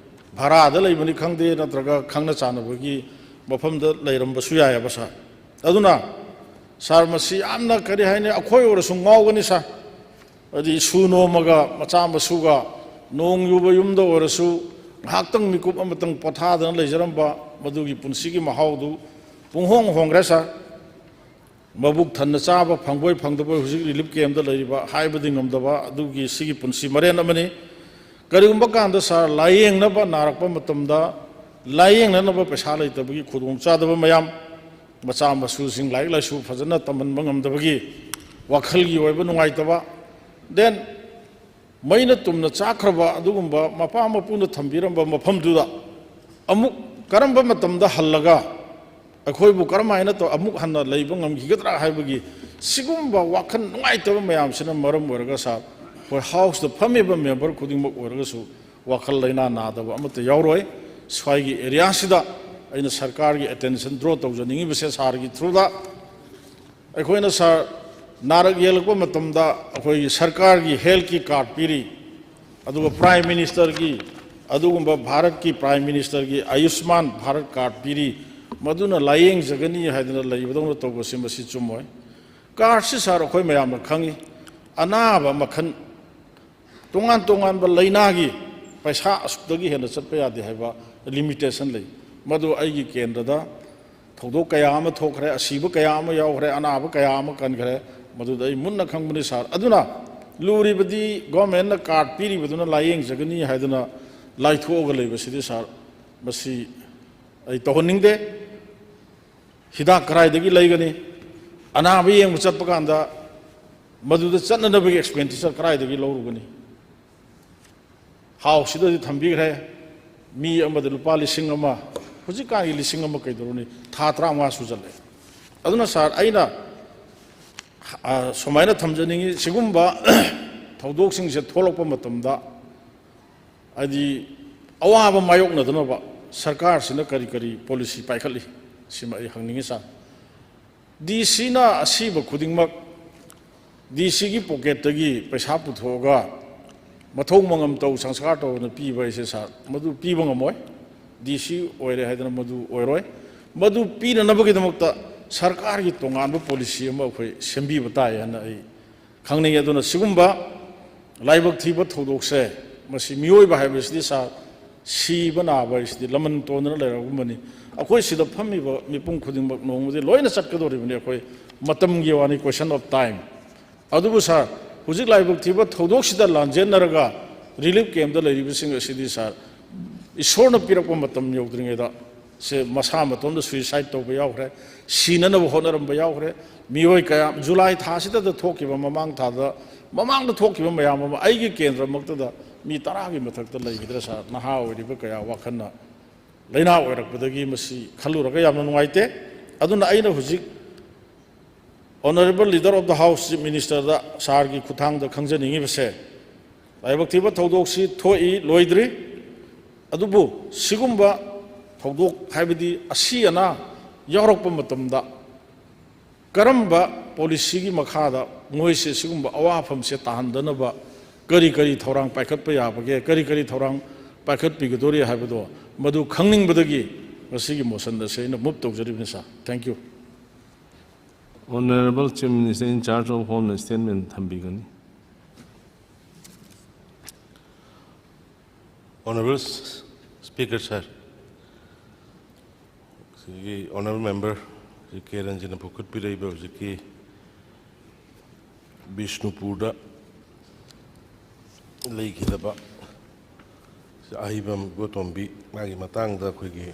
ꯚꯔꯥꯗ ꯂꯩꯕꯅꯤ ꯈꯪꯗꯦ, ꯅꯠꯇ꯭ꯔꯒ ꯈꯪꯅ ꯆꯥꯟꯅꯕꯒꯤ ꯃꯐꯝꯗ ꯂꯩꯔꯝꯕꯁꯨ ꯌꯥꯏꯑꯕ ꯁꯥꯔ꯫ ꯑꯗꯨꯅ ꯁꯥꯔ, ꯃꯁꯤ ꯌꯥꯝꯅ, ꯀꯔꯤ ꯍꯥꯏꯅꯤ, ꯑꯩꯈꯣꯏ ꯑꯣꯏꯔꯁꯨ ꯉꯥꯎꯒꯅꯤ ꯁꯥꯔ꯫ ꯍꯥꯏꯗꯤ ꯏꯁꯨ ꯅꯣꯝꯃꯒ, ꯃꯆꯥ ꯃꯁꯨꯒ, ꯅꯣꯡ ꯌꯨꯕ ꯌꯨꯝꯗ ꯑꯣꯏꯔꯁꯨ ꯉꯥꯏꯍꯥꯛꯇꯪ ꯃꯤꯀꯨꯞ ꯑꯃꯇꯪ ꯄꯣꯊꯥꯗꯅ ꯂꯩꯖꯔꯝꯕ ꯃꯗꯨꯒꯤ ꯄꯨꯟꯁꯤꯒꯤ ꯃꯍꯥꯎꯗꯨ ꯄꯨꯡꯍꯣꯡ ꯍꯣꯡꯈ꯭ꯔꯦ ꯁꯥꯔ꯫ ꯃꯕꯨꯛ ꯊꯟꯅ ꯆꯥꯕ ꯐꯪꯕꯣꯏ ꯐꯪꯗꯕꯣꯏ ꯍꯧꯖꯤꯛ ꯔꯤꯂꯤꯐ ꯀꯦꯝꯗ ꯂꯩꯔꯤꯕ ꯍꯥꯏꯕꯗꯤ ꯉꯝꯗꯕ ꯑꯗꯨꯒꯤ ꯁꯤꯒꯤ ꯄꯨꯟꯁꯤ ꯃꯔꯦꯟ ꯑꯃꯅꯤ꯫ ꯀꯔꯤꯒꯨꯝꯕ ꯀꯥꯟꯗ ꯁꯥꯔ, ꯂꯥꯌꯦꯡꯅꯕ ꯅꯥꯔꯛꯄ ꯃꯇꯝꯗ ꯂꯥꯌꯦꯡꯅꯅꯕ ꯄꯩꯁꯥ ꯂꯩꯇꯕꯒꯤ ꯈꯨꯗꯣꯡꯆꯥꯗꯕ ꯃꯌꯥꯝ, ꯃꯆꯥ ꯃꯁꯨꯁꯤꯡ ꯂꯥꯏꯔꯤꯛ ꯂꯥꯏꯁꯨ ꯐꯖꯅ ꯇꯝꯍꯟꯕ ꯉꯝꯗꯕꯒꯤ ꯋꯥꯈꯜꯒꯤ ꯑꯣꯏꯕ ꯅꯨꯡꯉꯥꯏꯇꯕ, then ꯃꯩꯅ ꯇꯨꯝꯅ ꯆꯥꯛꯈ꯭ꯔꯕ ꯑꯗꯨꯒꯨꯝꯕ ꯃꯄꯥ ꯃꯄꯨꯅ ꯊꯝꯕꯤꯔꯝꯕ ꯃꯐꯝꯗꯨꯗ ꯑꯃꯨꯛ ꯀꯔꯝꯕ ꯃꯇꯝꯗ ꯍꯜꯂꯒ ꯑꯩꯈꯣꯏꯕꯨ ꯀꯔꯝꯍꯥꯏꯅ ꯇꯧ-, ꯑꯃꯨꯛ ꯍꯟꯅ ꯂꯩꯕ ꯉꯝꯈꯤꯒꯗ꯭ꯔꯥ ꯍꯥꯏꯕꯒꯤ ꯁꯤꯒꯨꯝꯕ ꯋꯥꯈꯜ ꯅꯨꯡꯉꯥꯏꯇꯕ ꯃꯌꯥꯝꯁꯤꯅ ꯃꯔꯝ ꯑꯣꯏꯔꯒ ꯁꯥꯔ, ꯑꯩꯈꯣꯏ ꯍꯥꯎꯁꯇ ꯐꯝꯃꯤꯕ ꯃꯦꯝꯕꯔ ꯈꯨꯗꯤꯡꯃꯛ ꯑꯣꯏꯔꯒꯁꯨ ꯋꯥꯈꯜ ꯂꯩꯅꯥ ꯅꯥꯗꯕ ꯑꯃꯠꯇ ꯌꯥꯎꯔꯣꯏ꯫ ꯁ꯭ꯋꯥꯏꯒꯤ ꯑꯦꯔꯤꯌꯥꯁꯤꯗ ꯑꯩꯅ ꯁꯔꯀꯥꯔꯒꯤ ꯑꯦꯇꯦꯟꯁꯟ ꯗ꯭ꯔꯣ ꯇꯧꯖꯅꯤꯡꯉꯤꯕꯁꯦ ꯁꯥꯔꯒꯤ ꯊ꯭ꯔꯨꯗ꯫ ꯑꯩꯈꯣꯏꯅ ꯁꯥꯔ, ꯅꯥꯔꯛ ꯌꯦꯛꯂꯛꯄ ꯃꯇꯝꯗ ꯑꯩꯈꯣꯏꯒꯤ ꯁꯔꯀꯥꯔꯒꯤ ꯍꯦꯜꯊꯀꯤ ꯀꯥꯔꯗ ꯄꯤꯔꯤ, ꯑꯗꯨꯒ ꯄ꯭ꯔꯥꯏꯝ ꯃꯤꯅꯤꯁꯇꯔꯒꯤ, ꯑꯗꯨꯒꯨꯝꯕ ꯚꯥꯔꯠꯀꯤ ꯄ꯭ꯔꯥꯏꯝ ꯃꯤꯅꯤꯁꯇꯔꯒꯤ ꯑꯌꯨꯁꯃꯥꯟ ꯚꯥꯔꯠ ꯀꯥꯔꯗ ꯄꯤꯔꯤ, ꯃꯗꯨꯅ ꯂꯥꯌꯦꯡꯖꯒꯅꯤ ꯍꯥꯏꯗꯅ ꯂꯩꯕꯗꯧꯅ ꯇꯧꯕꯁꯤ ꯃꯁꯤ ꯆꯨꯝꯃꯣꯏ꯫ ꯀꯥꯔꯗꯁꯤ ꯁꯥꯔ, ꯑꯩꯈꯣꯏ ꯃꯌꯥꯝꯅ ꯈꯪꯉꯤ, ꯑꯅꯥꯕ ꯃꯈꯜ ꯇꯣꯉꯥꯟ ꯇꯣꯉꯥꯟꯕ ꯂꯥꯏꯅꯥꯒꯤ ꯄꯩꯁꯥ ꯑꯁꯨꯛꯇꯒꯤ ꯍꯦꯟꯅ ꯆꯠꯄ ꯌꯥꯗꯦ ꯍꯥꯏꯕ ꯂꯤꯃꯤꯇꯦꯁꯟ ꯂꯩ꯫ ꯃꯗꯨ ꯑꯩꯒꯤ ꯀꯦꯟꯗ꯭ꯔꯗ ꯊꯧꯗꯣꯛ ꯀꯌꯥ ꯑꯃ ꯊꯣꯛꯈ꯭ꯔꯦ, ꯑꯁꯤꯕ ꯀꯌꯥ ꯑꯃ ꯌꯥꯎꯈ꯭ꯔꯦ, ꯑꯅꯥꯕ ꯀꯌꯥ ꯑꯃ ꯀꯟꯈ꯭ꯔꯦ, ꯃꯗꯨꯗ ꯑꯩ ꯃꯨꯟꯅ ꯈꯪꯕꯅꯤ ꯁꯥꯔ꯫ ꯑꯗꯨꯅ ꯂꯨꯔꯤꯕꯗꯤ ꯒꯣꯔꯃꯦꯟꯅ ꯀꯥꯔꯗ ꯄꯤꯔꯤꯕꯗꯨꯅ ꯂꯥꯏꯌꯦꯡꯖꯒꯅꯤ ꯍꯥꯏꯗꯨꯅ ꯂꯥꯏꯊꯣꯛꯑꯒ ꯂꯩꯕꯁꯤꯗꯤ ꯁꯥꯔ, ꯃꯁꯤ ꯑꯩ ꯇꯧꯍꯟꯅꯤꯡꯗꯦ꯫ ꯍꯤꯗꯥꯛ ꯀꯗꯥꯏꯗꯒꯤ ꯂꯩꯒꯅꯤ? ꯑꯅꯥꯕ ꯌꯦꯡꯕ ꯆꯠꯄ ꯀꯥꯟꯗ ꯃꯗꯨꯗ ꯆꯠꯅꯅꯕꯒꯤ ꯑꯦꯛꯁꯄꯦꯟꯗꯤꯆꯔ ꯀꯗꯥꯏꯗꯒꯤ ꯂꯧꯔꯨꯒꯅꯤ? ꯍꯥꯎꯁꯁꯤꯗꯗꯤ ꯊꯝꯕꯤꯈ꯭ꯔꯦ, ꯃꯤ ꯑꯃꯗ ꯂꯨꯄꯥ ꯂꯤꯁꯤꯡ ꯑꯃ, ꯍꯧꯖꯤꯛꯀꯥꯟꯒꯤ ꯂꯤꯁꯤꯡ ꯑꯃ ꯀꯩꯗꯧꯔꯨꯅꯤ? ꯊꯥ ꯇꯔꯥꯃꯉꯥ ꯁꯨꯖꯜꯂꯛꯑꯦ꯫ ꯑꯗꯨꯅ ꯁꯥꯔ, ꯑꯩꯅ, ꯑ, ꯁꯨꯃꯥꯏꯅ ꯊꯝꯖꯅꯤꯡꯉꯤ, ꯁꯤꯒꯨꯝꯕ ꯊꯧꯗꯣꯛꯁꯤꯡꯁꯦ ꯊꯣꯛꯂꯛꯄ ꯃꯇꯝꯗ, ꯍꯥꯏꯗꯤ, ꯑꯋꯥꯕ ꯃꯥꯌꯣꯛꯅꯗꯅꯕ ꯁꯔꯀꯥꯔꯁꯤꯅ ꯀꯔꯤ ꯀꯔꯤ ꯄꯣꯂꯤꯁꯤ ꯄꯥꯏꯈꯠꯂꯤ, ꯁꯤꯃ ꯑꯩ ꯍꯪꯅꯤꯡꯉꯤ, ꯁꯥꯔ꯫ ꯗꯤ ꯁꯤꯅ ꯑꯁꯤꯕ ꯈꯨꯗꯤꯡꯃꯛ ꯗꯤ ꯁꯤꯒꯤ ꯄꯣꯀꯦꯠꯇꯒꯤ ꯄꯩꯁꯥ ꯄꯨꯊꯣꯛꯑꯒ ꯃꯊꯧ ꯃꯉꯝ ꯇꯧ, ꯁꯪꯁꯀꯥꯔ ꯇꯧꯅ ꯄꯤꯕ ꯍꯥꯏꯁꯦ, ꯁꯥꯔ, ꯃꯗꯨ ꯄꯤꯕ ꯉꯝꯃꯣꯏ꯫ ꯗꯤ ꯁꯤ ꯑꯣꯏꯔꯦ ꯍꯥꯏꯗꯅ ꯃꯗꯨ ꯑꯣꯏꯔꯣꯏ꯫ ꯃꯗꯨ ꯄꯤꯅꯅꯕꯒꯤꯗꯃꯛꯇ ꯁꯔꯀꯥꯔꯒꯤ ꯇꯣꯉꯥꯟꯕ ꯄꯣꯂꯤꯁꯤ ꯑꯃ ꯑꯩꯈꯣꯏ ꯁꯦꯝꯕꯤꯕ ꯇꯥꯏ ꯍꯥꯏꯅ ꯑꯩ ꯈꯪꯅꯤꯡꯉꯤ꯫ ꯑꯗꯨꯅ ꯁꯤꯒꯨꯝꯕ ꯂꯥꯏꯕꯛ ꯊꯤꯕ ꯊꯧꯗꯣꯛꯁꯦ, ꯃꯁꯤ ꯃꯤꯑꯣꯏꯕ ꯍꯥꯏꯕꯁꯤꯗꯤ, ꯁꯥꯔ, ꯁꯤꯕ ꯅꯥꯕ ꯍꯥꯏꯁꯤꯗꯤ ꯂꯃꯟ ꯇꯣꯟꯗꯅ ꯂꯩꯔꯛꯑꯒꯨꯝꯕꯅꯤ꯫ ꯑꯩꯈꯣꯏ ꯁꯤꯗ ꯐꯝꯃꯤꯕ ꯃꯤꯄꯨꯝ ꯈꯨꯗꯤꯡꯃꯛ ꯅꯣꯡꯃꯗꯤ ꯂꯣꯏꯅ ꯆꯠꯀꯗꯧꯔꯤꯕꯅꯤ꯫ ꯑꯩꯈꯣꯏ ꯃꯇꯝꯒꯤ ꯋꯥꯅꯤ, question of time꯫ ꯑꯗꯨꯕꯨ, ꯁꯥꯔ, ꯍꯧꯖꯤꯛ ꯂꯥꯏꯕꯛ ꯊꯤꯕ ꯊꯧꯗꯣꯛꯁꯤꯗ ꯂꯥꯟꯖꯦꯟꯅꯔꯒ ꯔꯤꯂꯤꯐ ꯀꯦꯝꯞꯇ ꯂꯩꯔꯤꯕꯁꯤꯡ ꯑꯁꯤꯗꯤ, ꯁꯥꯔ, ꯏꯁꯣꯔꯅ ꯄꯤꯔꯛꯄ ꯃꯇꯝ ꯌꯧꯗ꯭ꯔꯤꯉꯩꯗ ꯁꯦ ꯃꯁꯥ ꯃꯇꯣꯝꯗ suicide ꯇꯧꯕ ꯌꯥꯎꯈ꯭ꯔꯦ, ꯁꯤꯅꯅꯕ ꯍꯣꯠꯅꯔꯝꯕ ꯌꯥꯎꯈ꯭ꯔꯦ꯫ ꯃꯤꯑꯣꯏ ꯀꯌꯥ, ꯖꯨꯂꯥꯏ ꯊꯥꯁꯤꯗ ꯊꯣꯛꯈꯤꯕ, ꯃꯃꯥꯡ ꯊꯥꯗ, ꯃꯃꯥꯡꯗ ꯊꯣꯛꯈꯤꯕ ꯃꯌꯥꯝ ꯑꯃ, ꯑꯩꯒꯤ ꯀꯦꯟꯗ꯭ꯔꯃꯛꯇꯗ ꯃꯤ ꯇꯔꯥꯒꯤ ꯃꯊꯛꯇ ꯂꯩꯈꯤꯗ꯭ꯔꯦ, ꯁꯥꯔ, ꯅꯍꯥ ꯑꯣꯏꯔꯤꯕ ꯀꯌꯥ ꯋꯥꯈꯜꯅ ꯂꯥꯏꯅꯥ ꯑꯣꯏꯔꯛꯄꯗꯒꯤ꯫ ꯃꯁꯤ ꯈꯜꯂꯨꯔꯒ ꯌꯥꯝꯅ ꯅꯨꯡꯉꯥꯏꯇꯦ꯫ ꯑꯗꯨꯅ ꯑꯩꯅ ꯍꯧꯖꯤꯛ Honourable Leader of the House, Chief Minister ꯗ ꯁꯥꯔꯒꯤ ꯈꯨꯠꯊꯥꯡꯗ ꯈꯪꯖꯅꯤꯡꯉꯤꯕꯁꯦ, ꯂꯥꯏꯕꯛ ꯊꯤꯕ ꯊꯧꯗꯣꯛꯁꯤ ꯊꯣꯛꯏ, ꯂꯣꯏꯗ꯭ꯔꯤ, ꯑꯗꯨꯕꯨ ꯁꯤꯒꯨꯝꯕ ꯊꯧꯗꯣꯛ, ꯍꯥꯏꯕꯗꯤ ꯑꯁꯤ ꯑꯅꯥ ꯌꯥꯎꯔꯛꯄ ꯃꯇꯝꯗ ꯀꯔꯝꯕ ꯄꯣꯂꯤꯁꯤꯒꯤ ꯃꯈꯥꯗ ꯃꯣꯏꯁꯦ ꯁꯤꯒꯨꯝꯕ ꯑꯋꯥꯐꯝꯁꯦ ꯇꯥꯍꯟꯗꯅꯕ ꯀꯔꯤ ꯀꯔꯤ ꯊꯧꯔꯥꯡ ꯄꯥꯏꯈꯠꯄ ꯌꯥꯕꯒꯦ, ꯀꯔꯤ ꯀꯔꯤ ꯊꯧꯔꯥꯡ ꯄꯥꯏꯈꯠꯄꯤꯒꯗꯧꯔꯤ ꯍꯥꯏꯕꯗꯣ, ꯃꯗꯨ ꯈꯪꯅꯤꯡꯕꯗꯒꯤ ꯉꯁꯤꯒꯤ ꯃꯣꯁꯟ ꯑꯁꯦ ꯑꯩꯅ ꯃꯨꯚ ꯇꯧꯖꯔꯤꯕꯅꯤ, sir. Thank you꯫ Honourable Chief Minister in charge of Home statement ꯊꯝꯕꯤꯒꯅꯤ꯫ Honourable Speaker, ꯁꯥꯔ, ꯁꯤꯒꯤ Honourable Member ꯁꯤ ꯀꯦ ꯔꯟꯖꯟꯅ ꯄꯨꯈꯠꯄꯤꯔꯛꯏꯕ ꯍꯧꯖꯤꯛꯀꯤ ꯕꯤꯁꯅꯨꯄꯨꯔꯗ ꯂꯩꯈꯤꯗꯕ ꯑꯍꯩꯕꯝ ꯏꯕꯣꯇꯣꯝꯕꯤ, ꯃꯥꯒꯤ ꯃꯇꯥꯡꯗ ꯑꯩꯈꯣꯏꯒꯤ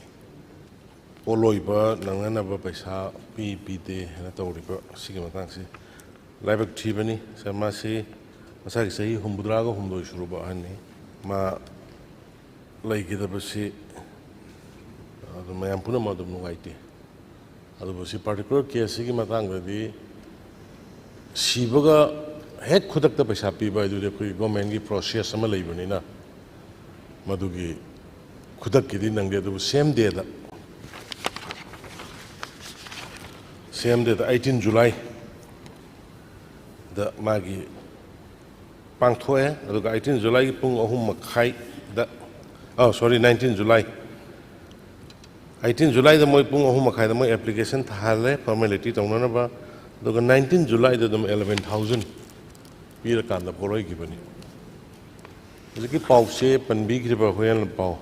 ꯄꯣꯠꯂꯣꯏꯕ ꯅꯪꯅꯅꯕ ꯄꯩꯁꯥ ꯄꯤ ꯄꯤꯗꯦ ꯍꯥꯏꯅ ꯇꯧꯔꯤꯕ ꯁꯤꯒꯤ ꯃꯇꯥꯡꯁꯤ ꯂꯥꯏꯕꯛ ꯊꯤꯕꯅꯤ꯫ ꯁꯥꯔ, ꯃꯥꯁꯤ ꯃꯁꯥꯒꯤ ꯆꯍꯤ ꯍꯨꯝꯐꯨꯇꯔꯥꯒ ꯍꯨꯝꯗꯣꯏ ꯁꯨꯔꯕ ꯑꯍꯟꯅꯤ꯫ ꯃꯥ ꯂꯩꯈꯤꯗꯕꯁꯤ ꯑꯗꯨꯝ ꯃꯌꯥꯝ ꯄꯨꯝꯅꯃꯛ ꯑꯗꯨꯝ ꯅꯨꯡꯉꯥꯏꯇꯦ꯫ ꯑꯗꯨꯕꯨ ꯁꯤ particular case ꯁꯤꯒꯤ ꯃꯇꯥꯡꯗꯗꯤ ꯁꯤꯕꯒ ꯍꯦꯛ ꯈꯨꯗꯛꯇ ꯄꯩꯁꯥ ꯄꯤꯕ ꯍꯥꯏꯗꯨꯗꯤ ꯑꯩꯈꯣꯏ ꯒꯣꯔꯃꯦꯟꯒꯤ ꯄ꯭ꯔꯣꯁꯦꯁ ꯑꯃ ꯂꯩꯕꯅꯤꯅ, ꯃꯗꯨꯒꯤ ꯈꯨꯗꯛꯀꯤꯗꯤ ꯅꯪꯗꯦ꯫ ꯑꯗꯨꯕꯨ ꯁꯦꯝ ꯗꯦꯗ, ꯁꯦꯝ ꯗꯦꯗ ꯑꯩꯇꯤꯟ ꯖꯨꯂꯥꯏꯗ ꯃꯥꯒꯤ ꯄꯥꯡꯊꯣꯛꯑꯦ꯫ ꯑꯗꯨꯒ ꯑꯩꯇꯤꯟ ꯖꯨꯂꯥꯏꯒꯤ ꯄꯨꯡ ꯑꯍꯨꯝ ꯃꯈꯥꯏꯗ, ꯑ, ꯁꯣꯔꯤ, ꯅꯥꯏꯟꯇꯤꯟ ꯖꯨꯂꯥꯏ, ꯑꯩꯇꯤꯟ ꯖꯨꯂꯥꯏꯗ ꯃꯣꯏ ꯄꯨꯡ ꯑꯍꯨꯝ ꯃꯈꯥꯏꯗ ꯃꯣꯏ ꯑꯦꯄ꯭ꯂꯤꯀꯦꯁꯟ ꯊꯥꯍꯜꯂꯦ, ꯐꯣꯔꯃꯦꯂꯤꯇꯤ ꯇꯧꯅꯅꯕ꯫ ꯑꯗꯨꯒ ꯅꯥꯏꯟꯇꯤꯟ ꯖꯨꯂꯥꯏꯗ ꯑꯗꯨꯝ ꯑꯦꯂꯚꯦꯟ ꯊꯥꯎꯖꯟ ꯄꯤꯔꯀꯥꯟꯗ ꯄꯣꯠꯂꯣꯏꯈꯤꯕꯅꯤ꯫ ꯍꯧꯖꯤꯛꯀꯤ ꯄꯥꯎꯆꯦ ꯄꯟꯕꯤꯈ꯭ꯔꯤꯕ ꯍꯨꯌꯦꯟ ꯄꯥꯎ,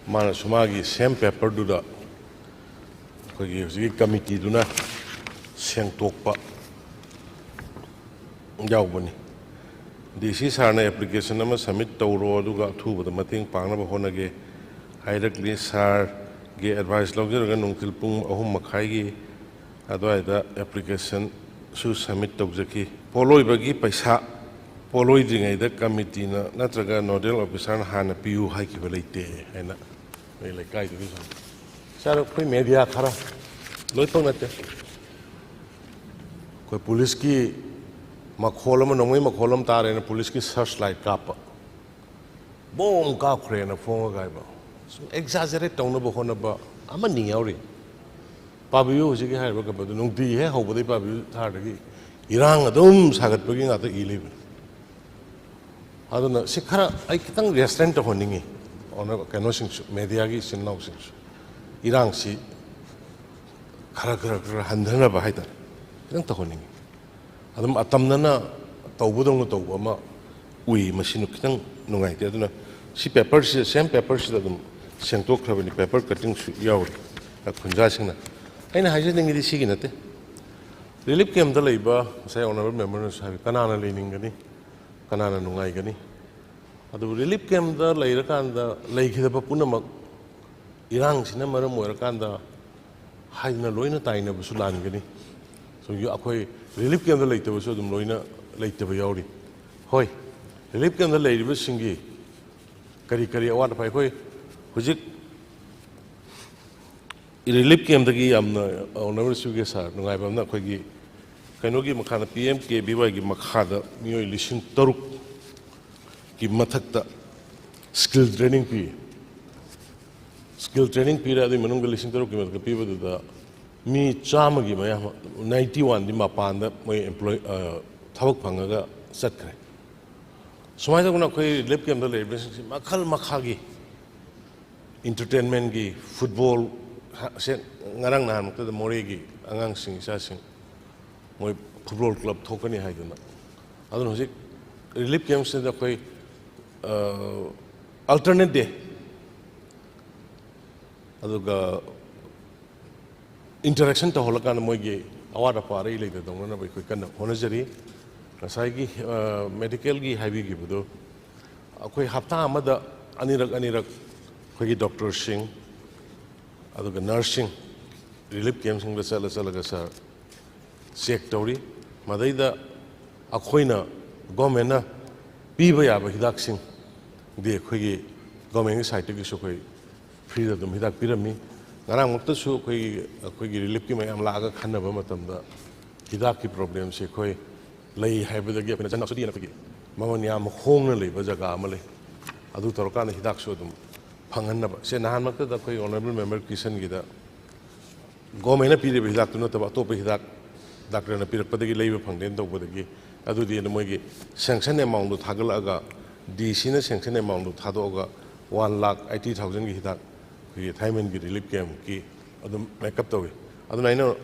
ꯃꯥꯅꯁꯨ ꯃꯥꯒꯤ ꯁꯦꯝ ꯄꯦꯄꯔꯗꯨꯗ ꯑꯩꯈꯣꯏꯒꯤ ꯍꯧꯖꯤꯛꯀꯤ ꯀꯃꯤꯇꯤꯗꯨꯅ ꯁꯦꯡꯇꯣꯛꯄ ꯌꯥꯎꯕꯅꯤ꯫ "ꯗꯤ ꯁꯤ ꯁꯥꯔꯅ ꯑꯦꯄ꯭ꯂꯤꯀꯦꯁꯟ ꯑꯃ ꯁꯕꯃꯤꯠ ꯇꯧꯔꯣ, ꯑꯗꯨꯒ ꯑꯊꯨꯕꯗ ꯃꯇꯦꯡ ꯄꯥꯡꯅꯕ ꯍꯣꯠꯅꯒꯦ" ꯍꯥꯏꯔꯛꯂꯤ꯫ ꯁꯥꯔꯒꯤ ꯑꯦꯗꯚꯥꯏꯁ ꯂꯧꯖꯔꯒ ꯅꯨꯡꯊꯤꯜ ꯄꯨꯡ ꯑꯍꯨꯝ ꯃꯈꯥꯏꯒꯤ ꯑꯗꯨꯋꯥꯏꯗ ꯑꯦꯄ꯭ꯂꯤꯀꯦꯁꯟꯁꯨ ꯁꯕꯃꯤꯠ ꯇꯧꯖꯈꯤ꯫ ꯄꯣꯠꯂꯣꯏꯕꯒꯤ ꯄꯩꯁꯥ ꯄꯣꯠꯂꯣꯏꯗ꯭ꯔꯤꯉꯩꯗ ꯀꯃꯤꯇꯤꯅ ꯅꯠꯇ꯭ꯔꯒ ꯅꯣꯗꯦꯜ ꯑꯣꯐꯤꯁꯥꯔꯅ ꯍꯥꯟꯅ ꯄꯤꯌꯨ ꯍꯥꯏꯈꯤꯕ ꯂꯩꯇꯦ ꯍꯥꯏꯅ ꯑꯩ ꯂꯩꯀꯥꯏꯗꯨꯒꯤ ꯁꯨꯝ, ꯁꯥꯔ, ꯑꯩꯈꯣꯏ ꯃꯦꯗꯤꯌꯥ ꯈꯔ, ꯂꯣꯏꯅꯃꯛ ꯅꯠꯇꯦ, ꯑꯩꯈꯣꯏ ꯄꯨꯂꯤꯁꯀꯤ ꯃꯈꯣꯜ ꯑꯃ, ꯅꯣꯡꯃꯩ ꯃꯈꯣꯜ ꯑꯃ ꯇꯥꯔꯦꯅ ꯄꯨꯂꯤꯁꯀꯤ ꯁꯔꯆ ꯂꯥꯏꯠ ꯀꯥꯞꯄ, ꯕꯣꯝ ꯀꯥꯞꯈ꯭ꯔꯦꯅ ꯐꯣꯡꯉꯒ ꯍꯥꯏꯕ, ꯁꯨꯝ ꯑꯦꯛꯖꯥꯖꯔꯦꯠ ꯇꯧꯅꯕ ꯍꯣꯠꯅꯕ ꯑꯃꯅꯤ ꯌꯥꯎꯔꯤ꯫ ꯄꯥꯕꯤꯌꯨ, ꯍꯧꯖꯤꯛꯀꯤ ꯍꯥꯏꯔꯤꯕ ꯀꯩꯅꯣꯗꯣ ꯅꯨꯡꯇꯤꯒꯤ ꯍꯦꯛ ꯍꯧꯕꯗꯒꯤ ꯄꯥꯕꯤꯌꯨ ꯊꯥꯔꯗꯒꯤ ꯏꯔꯥꯡ ꯑꯗꯨꯝ ꯁꯥꯒꯠꯄꯒꯤ ꯉꯥꯛꯇ ꯏ ꯂꯩꯕꯅꯤ꯫ ꯑꯗꯨꯅ ꯁꯤ ꯈꯔ ꯑꯩ ꯈꯤꯇꯪ ꯔꯦꯁꯇ꯭ꯔꯦꯟ ꯇꯧꯍꯟꯅꯤꯡꯉꯤ, ꯑꯣꯅ-, ꯀꯩꯅꯣꯁꯤꯡꯁꯨ, ꯃꯦꯗꯤꯌꯥꯒꯤ ꯏꯆꯤꯟ ꯏꯅꯥꯎꯁꯤꯡꯁꯨ, ꯏꯔꯥꯡꯁꯤ ꯈꯔ ꯈꯔ ꯈꯔ ꯍꯟꯊꯅꯕ ꯍꯥꯏꯇꯥꯔꯦ, ꯈꯤꯇꯪ ꯇꯧꯍꯟꯅꯤꯡꯉꯤ꯫ ꯑꯗꯨꯝ ꯑꯇꯝꯅꯅ ꯇꯧꯕꯗꯧꯅ ꯇꯧꯕ ꯑꯃ ꯎꯏ, ꯃꯁꯤꯅ ꯈꯤꯇꯪ ꯅꯨꯡꯉꯥꯏꯇꯦ꯫ ꯑꯗꯨꯅ ꯁꯤ ꯄꯦꯄꯔꯁꯤꯗ, ꯁꯦꯝ ꯄꯦꯄꯔꯁꯤꯗ ꯑꯗꯨꯝ ꯁꯦꯡꯗꯣꯛꯈ꯭ꯔꯕꯅꯤ, ꯄꯦꯄꯔ ꯀꯠꯇꯤꯡꯁꯨ ꯌꯥꯎꯔꯤ ꯈꯨꯟꯖꯥꯁꯤꯡꯅ꯫ ꯑꯩꯅ ꯍꯥꯏꯖꯅꯤꯡꯉꯤꯗꯤ ꯁꯤꯒꯤ ꯅꯠꯇꯦ, ꯔꯤꯂꯤꯐ ꯀꯦꯝꯞꯇ ꯂꯩꯕ, ꯉꯁꯥꯏ ꯑꯣꯅꯔꯦꯕꯜ ꯃꯦꯝꯕꯔꯅꯁꯨ ꯍꯥꯏꯕꯤ, ꯀꯅꯥꯅ ꯂꯩꯅꯤꯡꯒꯅꯤ, ꯀꯅꯥꯅ ꯅꯨꯡꯉꯥꯏꯒꯅꯤ? ꯑꯗꯨꯕꯨ ꯔꯤꯂꯤꯐ ꯀꯦꯝꯞꯇ ꯂꯩꯔꯀꯥꯟꯗ ꯂꯩꯈꯤꯗꯕ ꯄꯨꯝꯅꯃꯛ ꯏꯔꯥꯡꯁꯤꯅ ꯃꯔꯝ ꯑꯣꯏꯔꯀꯥꯟꯗ ꯍꯥꯏꯗꯅ ꯂꯣꯏꯅ ꯇꯥꯏꯅꯕꯁꯨ ꯂꯥꯟꯒꯅꯤ꯫ ꯁꯨꯝ ꯑꯩꯈꯣꯏ ꯔꯤꯂꯤꯐ ꯀꯦꯝꯞꯇ ꯂꯩꯇꯕꯁꯨ ꯑꯗꯨꯝ ꯂꯣꯏꯅ ꯂꯩꯇꯕ ꯌꯥꯎꯔꯤ꯫ ꯍꯣꯏ, ꯔꯤꯂꯤꯐ ꯀꯦꯝꯞꯇ ꯂꯩꯔꯤꯕꯁꯤꯡꯒꯤ ꯀꯔꯤ ꯀꯔꯤ ꯑꯋꯥꯠ ꯑꯄꯥ, ꯑꯩꯈꯣꯏ ꯍꯧꯖꯤꯛ ꯔꯤꯂꯤꯐ ꯀꯦꯝꯞꯇꯒꯤ ꯌꯥꯝꯅ, ꯑꯣꯅꯔꯦꯕꯜ ꯆꯤꯐ ꯒꯦꯁ ꯁꯥꯔ, ꯅꯨꯡꯉꯥꯏꯕ ꯑꯃꯅ ꯑꯩꯈꯣꯏꯒꯤ ꯀꯩꯅꯣꯒꯤ ꯃꯈꯥꯗ, ꯄꯤ ꯑꯦꯝ ꯀꯦ ꯚꯤ ꯋꯥꯏꯒꯤ ꯃꯈꯥꯗ ꯃꯤꯑꯣꯏ ꯂꯤꯁꯤꯡ ꯇꯔꯨꯛꯀꯤ ꯃꯊꯛꯇ ꯁ꯭ꯀꯤꯜ ꯇ꯭ꯔꯦꯅꯤꯡ ꯄꯤ꯫ ꯁ꯭ꯀꯤꯜ ꯇ꯭ꯔꯦꯅꯤꯡ ꯄꯤꯔꯦ, ꯑꯗꯨꯒꯤ ꯃꯅꯨꯡꯗ ꯂꯤꯁꯤꯡ ꯇꯔꯨꯛꯀꯤ ꯃꯊꯛꯇ ꯄꯤꯕꯗꯨꯗ ꯃꯤ ꯆꯥꯝꯃꯒꯤ ꯃꯌꯥ, ꯅꯥꯏꯟꯇꯤ ꯋꯥꯟꯗꯤ ꯃꯄꯥꯟꯗ ꯃꯣꯏ ꯑꯦꯝꯄ꯭ꯂꯣꯏ, ꯑ, ꯊꯕꯛ ꯐꯪꯉꯒ ꯆꯠꯈ꯭ꯔꯦ꯫ ꯁꯨꯃꯥꯏꯅ ꯇꯧꯗꯅ ꯑꯩꯈꯣꯏ ꯔꯤꯂꯤꯐ ꯀꯦꯝꯞꯇ ꯂꯩꯔꯤꯕꯁꯤꯡꯁꯤ ꯃꯈꯜ ꯃꯈꯥꯒꯤ entertainmentꯀꯤ, ꯐꯨꯠꯕꯣꯜ ꯍꯥ-, ꯁꯦ ꯉꯔꯥꯡ ꯅꯍꯥꯟꯃꯛꯇꯗ ꯃꯣꯔꯦꯒꯤ ꯑꯉꯥꯡꯁꯤꯡ, ꯏꯆꯥꯁꯤꯡ ꯃꯣꯏ ꯐꯨꯠꯕꯣꯜ ꯀ꯭ꯂꯕ ꯊꯣꯛꯀꯅꯤ ꯍꯥꯏꯗꯅ꯫ ꯑꯗꯨꯅ ꯍꯧꯖꯤꯛ ꯔꯤꯂꯤꯐ ꯀꯦꯝꯞꯁꯤꯗ ꯑꯩꯈꯣꯏ, ꯑ, alternate day, ꯑꯗꯨꯒ interaction ꯇꯧꯍꯜꯂꯀꯥꯟꯗ ꯃꯣꯏꯒꯤ ꯑꯋꯥꯠ ꯑꯄꯥ ꯑꯔꯩ ꯂꯩꯇ ꯇꯧꯅꯅꯕ ꯑꯩꯈꯣꯏ ꯀꯟꯅ ꯍꯣꯠꯅꯖꯔꯤ꯫ ꯉꯁꯥꯏꯒꯤ, ꯑ, ꯃꯦꯗꯤꯀꯦꯜꯒꯤ ꯍꯥꯏꯕꯤꯈꯤꯕꯗꯨ, ꯑꯩꯈꯣꯏ ꯍꯞꯇꯥ ꯑꯃꯗ ꯑꯅꯤꯔꯛ ꯑꯅꯤꯔꯛ ꯑꯩꯈꯣꯏꯒꯤ ꯗꯣꯛꯇꯔꯁꯤꯡ, ꯑꯗꯨꯒ ꯅꯔꯁꯁꯤꯡ ꯔꯤꯂꯤꯐ ꯀꯦꯝꯞꯁꯤꯡꯗ ꯆꯠꯂ ꯆꯠꯂꯒ, ꯁꯥꯔ, ꯆꯦꯛ ꯇꯧꯔꯤ꯫ ꯃꯗꯩꯗ ꯑꯩꯈꯣꯏꯅ, ꯒꯣꯔꯃꯦꯟꯅ ꯄꯤꯕ ꯌꯥꯕ ꯍꯤꯗꯥꯛꯁꯤꯡꯗꯤ ꯑꯩꯈꯣꯏꯒꯤ ꯒꯣꯔꯃꯦꯟꯒꯤ ꯁꯥꯏꯠꯇꯒꯤꯁꯨ ꯑꯩꯈꯣꯏ ꯐ꯭ꯔꯤꯗ ꯑꯗꯨꯝ ꯍꯤꯗꯥꯛ ꯄꯤꯔꯝꯃꯤ꯫ ꯉꯔꯥꯡꯃꯛꯇꯁꯨ ꯑꯩꯈꯣꯏꯒꯤ, ꯑꯩꯈꯣꯏꯒꯤ ꯔꯤꯂꯤꯐꯀꯤ ꯃꯌꯥꯝ ꯂꯥꯛꯑꯒ ꯈꯟꯅꯕ ꯃꯇꯝꯗ ꯍꯤꯗꯥꯛꯀꯤ ꯄ꯭ꯔꯣꯕ꯭ꯂꯦꯝꯁꯦ ꯑꯩꯈꯣꯏ ꯂꯩ ꯍꯥꯏꯕꯗꯒꯤ ꯑꯩꯈꯣꯏꯅ ꯆꯟꯅ ꯁꯨꯇꯤ ꯑꯩꯈꯣꯏꯒꯤ ꯃꯃꯜ ꯌꯥꯝ ꯍꯣꯡꯅ ꯂꯩꯕ ꯖꯒꯥ ꯑꯃ ꯂꯩ, ꯑꯗꯨ ꯇꯧꯔꯀꯥꯟꯗ ꯍꯤꯗꯥꯛꯁꯨ ꯑꯗꯨꯝ ꯐꯪꯍꯟꯅꯕ꯫ ꯁꯦ, ꯅꯍꯥꯟꯃꯛꯇꯗ ꯑꯩꯈꯣꯏ ꯑꯣꯅꯔꯦꯕꯜ ꯃꯦꯝꯕꯔ ꯀꯤꯁꯟꯒꯤꯗ ꯒꯣꯔꯃꯦꯟꯅ ꯄꯤꯔꯤꯕ ꯍꯤꯗꯥꯛꯇꯨ ꯅꯠꯇꯕ ꯑꯇꯣꯞꯄ ꯍꯤꯗꯥꯛ ꯗꯥꯛꯇꯔꯅ ꯄꯤꯔꯛꯄꯗꯒꯤ ꯂꯩꯕ ꯐꯪꯗꯦꯅ ꯇꯧꯕꯗꯒꯤ, ꯑꯗꯨꯗꯤ ꯑꯗꯨ ꯃꯣꯏꯒꯤ ꯁꯦꯡꯁꯟ ꯑꯦꯃꯥꯎꯟꯗꯨ ꯊꯥꯒꯠꯂꯛꯑꯒ, ꯗꯤ ꯁꯤꯅ ꯁꯦꯡꯁꯟ ꯑꯦꯃꯥꯎꯟꯗꯨ ꯊꯥꯗꯣꯛꯑꯒ, ꯋꯥꯟ ꯂꯥꯛ ꯑꯩꯠꯇꯤ ꯊꯥꯎꯖꯟꯒꯤ ꯍꯤꯗꯥꯛ ꯑꯩꯈꯣꯏꯒꯤ ꯊꯥꯏꯃꯟꯒꯤ ꯔꯤꯂꯤꯐ ꯀꯦꯝꯞꯀꯤ ꯑꯗꯨꯝ ꯃꯦꯀꯞ ꯇꯧꯏ꯫ ꯑꯗꯨꯅ ꯑꯩꯅ